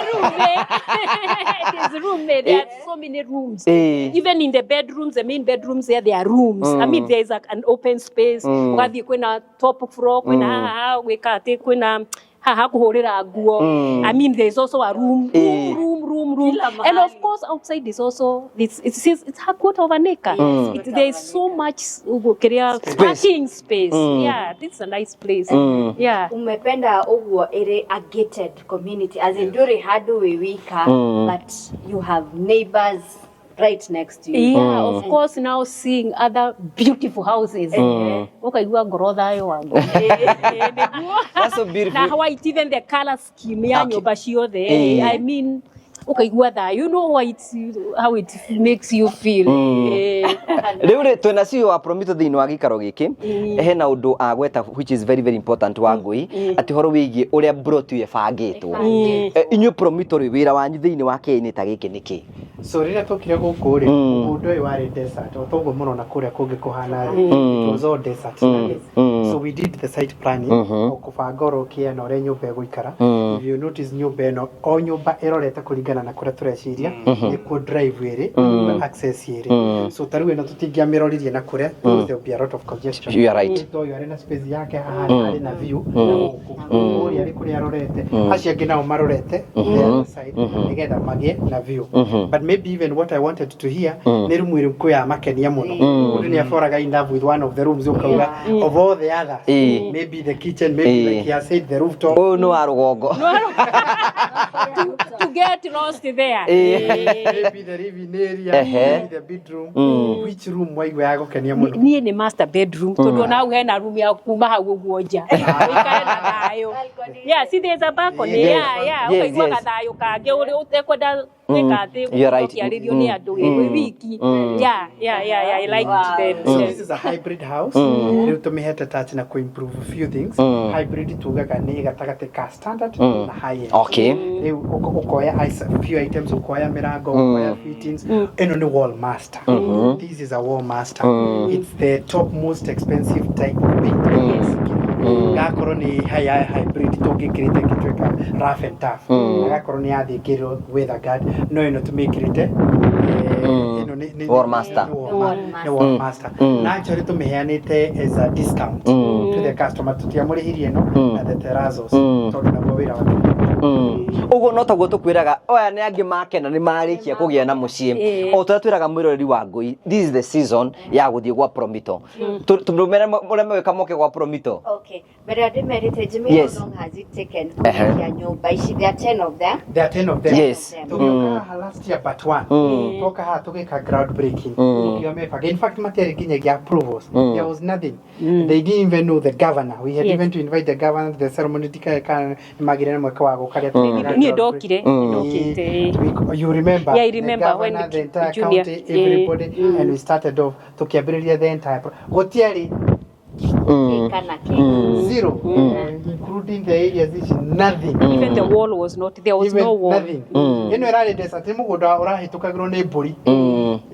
It is roomy. There are so many rooms. Even in the bedrooms, the main bedrooms there, there are rooms. I mean, there is an open space. Ũgathiĩ kwĩna top floor, kwĩna haha gwĩka atĩ, kwĩna haha kũhũrĩra nguo. I mean, there is also a room, room, room, room, room. And of course, outside is also, it's a quarter of an acre. There is so much kĩrĩa parking space. Yeah, this is a nice place. Yeah. Umependa ũguo ĩrĩ a gated community, as in ndũrĩ handũ wĩ wika, but you have neighbors right next to you. Yeah, of course, now seeing other beautiful houses. Ũkaigua ngoro thayũ wangu. That's so beautiful. Na white, even the color scheme ya nyũmba ciothe. I mean, ũkaigua thayũ. You know white, how it makes you feel. Rĩu rĩ twĩna CEO wa Promito thĩinĩ wa gĩikaro gĩkĩ, hena ũndũ agweta which is very very important wa ngũi, atĩ ũhoro wĩgiĩ ũrĩa broti ĩyo ĩbangĩtwo. Inyuĩ Promito rĩ, wĩra wanyu thĩinĩ wa kĩĩ ta gĩkĩ nĩ kĩ? So rĩrĩa tũkire gũkũ rĩ, mũgũnda ũyũ warĩ desert, o toguo mũrona kũrĩa kũngĩ kũhana rĩ, it was all desert. So we did the site planning, o kũbanga oro kĩa na ũrĩa nyũmba ĩgũikara. If you notice, nyũmba ĩno, o nyũmba ĩrorete kũringana na kũrĩa tũreciria nĩkuo drive ĩrĩ, access ĩrĩ. So ta rĩu ĩno tũtingĩamĩroririe na kũrĩa, because there will be a lot of congestion. You are right. Ũyũ arĩ na space yake haha, arĩ na view na gũkũ ũrĩa arĩ kũrĩa arorete, acio angĩ nao marorete the other side nĩgetha magĩe na view. But maybe even what I wanted to hear nĩ rumu ĩrĩkũ ya makenia mũno. Mũndũ nĩ aboraga in love with one of the rooms, ũkauga of all the others, maybe the kitchen, maybe like he has said, the rooftop. Ũyũ nĩ wa rũgongo. To get lost there. Maybe the living area, maybe the bedroom. Which room waigua ya gũkenia mũno? Niĩ nĩ master bedroom, tondũ ona hau hena room ya kuma hau ũguo nja ũikare na thayũ. Yeah, see, there's a balcony. Yeah, ũkaigua gathayũ kangĩ ũrĩa ũtekwenda gwĩka atĩ You're right. ũkĩarĩrio nĩ andũ wĩ wiki. Yeah, I like the So this is a hybrid house. Rĩu tũmĩhete touch na kũ-improve a few things. Hybrid tugaga nĩ gatagatĩ ka standard na high end. Rĩu ũkoya few items, ũkoya mĩrango, ũkoya fittings. Ĩno nĩ wall master. This is a wall master. It's the top most expensive type of paint. Gakorwo nĩ high hybrid tũngĩkĩrĩte ĩngĩtuĩka rough and tough. Na gakorwo nĩ yathĩkĩrwo weather guard, no ĩno tũmĩkĩrĩte ĩno Wall master. Nĩ wall master. Na actually tũmĩheanĩte as a discount to the customer, tũtiamũrĩhirie ĩno na the terrazos, tondũ naguo wĩra wake. Ũguo no taguo tũkwĩraga oya nĩ angĩ makena nĩ marĩkia kũgĩa na mũciĩ, o tũrĩa twĩraga mwĩroreri wa ngũi, this is the season ya gũthiĩ gwa Promito. Tũmere ũrĩa megwĩka moke gwa Promito. Okay. Mbere ya ndĩmerĩte Jimmy, how long has it taken kũrĩkia nyũmba ici? There are 10 of them. There are 10 of them. Tũgĩũka haha last year but one. Twoka haha tũgĩka ground breaking. Tũkiuga mebanga. In fact, matiarĩ nginyagia approvals. There was nothing. They didn't even know the governor. We had even to invite the governor to the ceremony, ndikae kana nĩmagĩire na mweke wa gũka rĩa tũgĩka Niĩ ground ndokire, ndokĩte. You remember Yeah, I the remember when governor, the entire Junior, county, everybody, and we started off tukiambĩrĩria the entire gũtiarĩ Kana kĩ. zero, including the areas ici, nothing. Even the wall was not there, was Even no wall. nothing. Ĩno ĩrarĩ desert, nĩ mũgũnda ũrahĩtũkagĩrwo nĩ mbũri.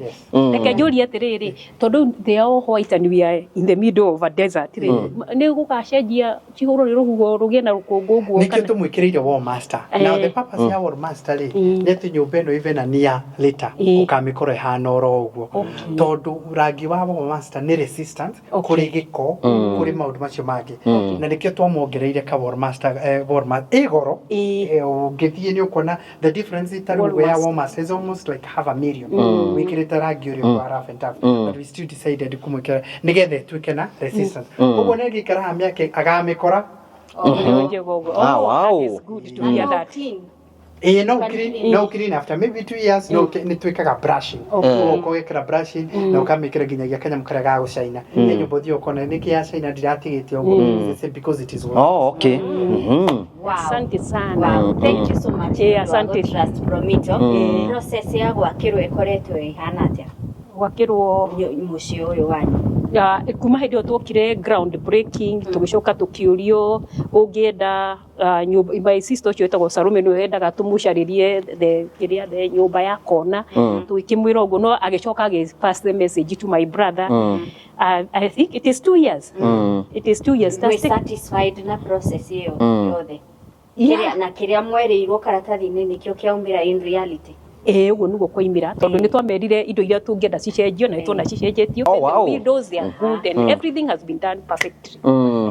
Yes. Reke njũrie atĩrĩrĩ, tondũ they are all white and we are in the middle of a desert rĩ, nĩ gũgacenjia cihũrwo nĩ rũhuho rũgĩe na rũkũngũ ũguo? Nĩkĩo tũmwĩkĩrĩire wall master. Now the purpose ya wall master rĩ, nĩ atĩ nyũmba ĩno even a year later ũkamĩkorwo ĩhana oro ũguo, tondũ rangi wa wall master nĩ resistant kũrĩ gĩko, kũrĩ maũndũ macio mangĩ, na nĩkĩo twamongereire ka wall master. Wall master ĩ goro. Ũngĩthiĩ nĩ ũkuona the difference ĩtarĩ Wall ũguo ya master. Wall master is almost like half a million wĩkĩrĩte rangi ũrĩa wa rough and tough, but we still decided kũmwĩkĩra nĩgetha ĩtuĩke na resistance, ũguo nĩ angĩikara haha mĩaka agamĩkora. Njega ũguo. Ah, Oh, wow. that is good to hear No that. clean. Ĩĩ, no clean, no clean after maybe 2 years, no nĩ twĩkaga brushing. Ũgoka ũgekĩra brushing na ũkamĩkĩra nginyagia kanyamũ karĩa ga gũcaina. Nĩ nyũmba ũthiĩ ũkona nĩkĩ ya caina ndiratigĩte ũguo. It's the same because it is water. Oh, okay. Wow. Asante sana. Wow. Thank you so much. Eh, asante. Trust Promito. Process ya gwakĩrwo ĩkoretwo ĩhana atĩa? Gwakĩrwo Mũciĩ ũyũ wanyu. Ya, kuma hĩndĩ ĩyo twokire ground breaking, tũgĩcoka tũkĩũrio ũngĩenda nyũmba, my sister ũcio wĩtagwo Salome nĩwe wendaga tũmũcarĩrie the kĩrĩa the nyũmba ya kona. Tũgĩkĩmwĩra ũguo, no agĩcoka agĩ pass the message to my brother. I think it is 2 years. It is 2 years. Mwĩ That's it. satisfied na process ĩyo yothe? Yeah. Kĩrĩa na kĩrĩa mwerĩirwo karatathi-inĩ nĩkĩo kĩaumĩra in reality? Ĩĩ, ũguo nĩguo kwaimĩra, tondũ nĩ twamerire indo iria tũngĩenda cicenjio na nĩ tuona cicenjetio. Oh, wow. The windows, they are good and everything has been done perfectly.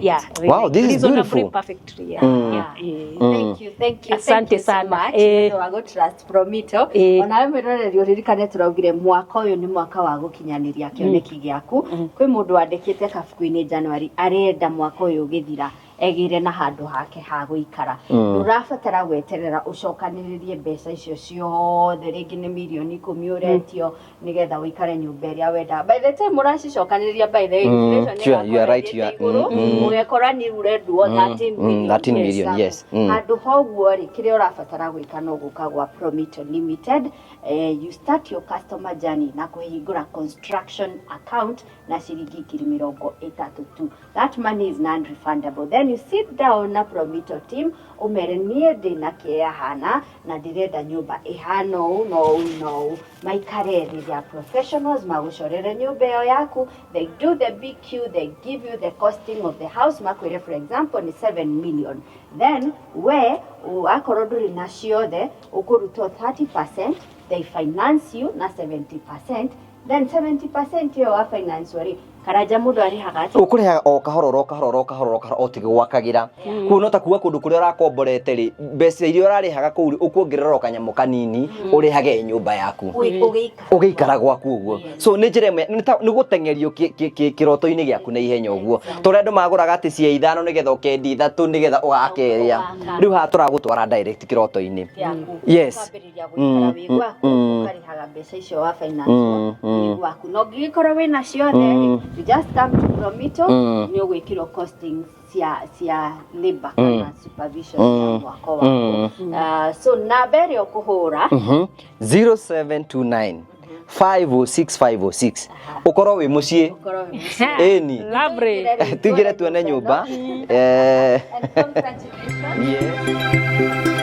Yeah, Wow, this is reasonably beautiful. perfectly, yeah. Yeah. Thank you, thank you, Asante thank you so sana. much. Nĩ ũndũ wa gũ trust Promito. Onawe mwĩroreri ũririkane tũraugire mwaka ũyũ nĩ mwaka wa gũkinyanĩria kĩoneki gĩaku. Kwĩ mũndũ wandĩkĩte kabuku-inĩ January arenda mwaka ũyũ ũgĩthira egĩire na handũ hake ha gũikara. Ndũrabatara gweterera ũcokanĩrĩrie mbeca icio ciothe, rĩngĩ nĩ mirioni 10 ũretio nĩgetha ũikare nyũmba ĩrĩa wenda. By the time ũracicokanĩrĩria, by the way, inflation Sure, you are ĩgakorwo right, you ĩthiĩte are- igũrũ, ũgekora nĩ ũrenduo 13 million. 13 million, yes. Handũ ha ũguo rĩ, kĩrĩa ũrabatara gwĩka no gũka gwa Promito Limited. You start your customer journey na kũhingũra construction account na ciringi 30,000 tu. That money is non-refundable. Then you sit down na Promito team, ũmere niĩ ndĩna kĩea hana na ndĩrenda nyũmba ĩhana ũũ na ũũ na ũũ. Maikare thĩ, they are professionals, magũcorere nyũmba ĩyo yaku. They do the BQ, they give you the costing of the house, makwĩre for example nĩ 7 million. Then we akorwo ndũrĩ na ciothe, ũkũrutwo 30%, they finance you na 70%. Then 70% ĩyo wa finance rĩ, Karanja, mũndũ arĩhaga atĩa? Ũkũrĩhaga o kahora o kahora o kahora o kahora o tigĩgwakagĩra kũu, no ta kuga kũndũ kũrĩa ũrakomborete rĩ, mbeca iria ũrarĩhaga kũu rĩ, ũkuongerera o kanyamũ kanini ũrĩhage nyũmba yaku Ũgĩikara ũgĩikara gwaku ũguo. So nĩ njĩra ĩmwe nĩ gũteng'erio kĩroto-inĩ gĩaku na ihenya ũguo, tondũ andũ magũraga atĩ cia ithano nĩgetha ũkendia ithatũ nĩgetha ũgake ĩrĩa. Ũgaka. Rĩu haha tũragũtwara direct kĩroto-inĩ. Gĩaku. Yes. Ũkambĩrĩria gũikara wĩ gwaku, ũkarĩhaga mbeca icio wa finance wĩ gwaku, na ũngĩgĩkorwo wĩna ciothe rĩ, you just come to Promito, nĩ ũgwĩkĩrwo costings cia labor kana supervision ya mwako waku. So namba ĩrĩa ũkũhũra? 0729 506 506, ũkorwo wĩ mũciĩ. Ũkorwo wĩ mũciĩ. Ĩni. Lovely. Tuingĩre tuone nyũmba. And congratulations. Yes.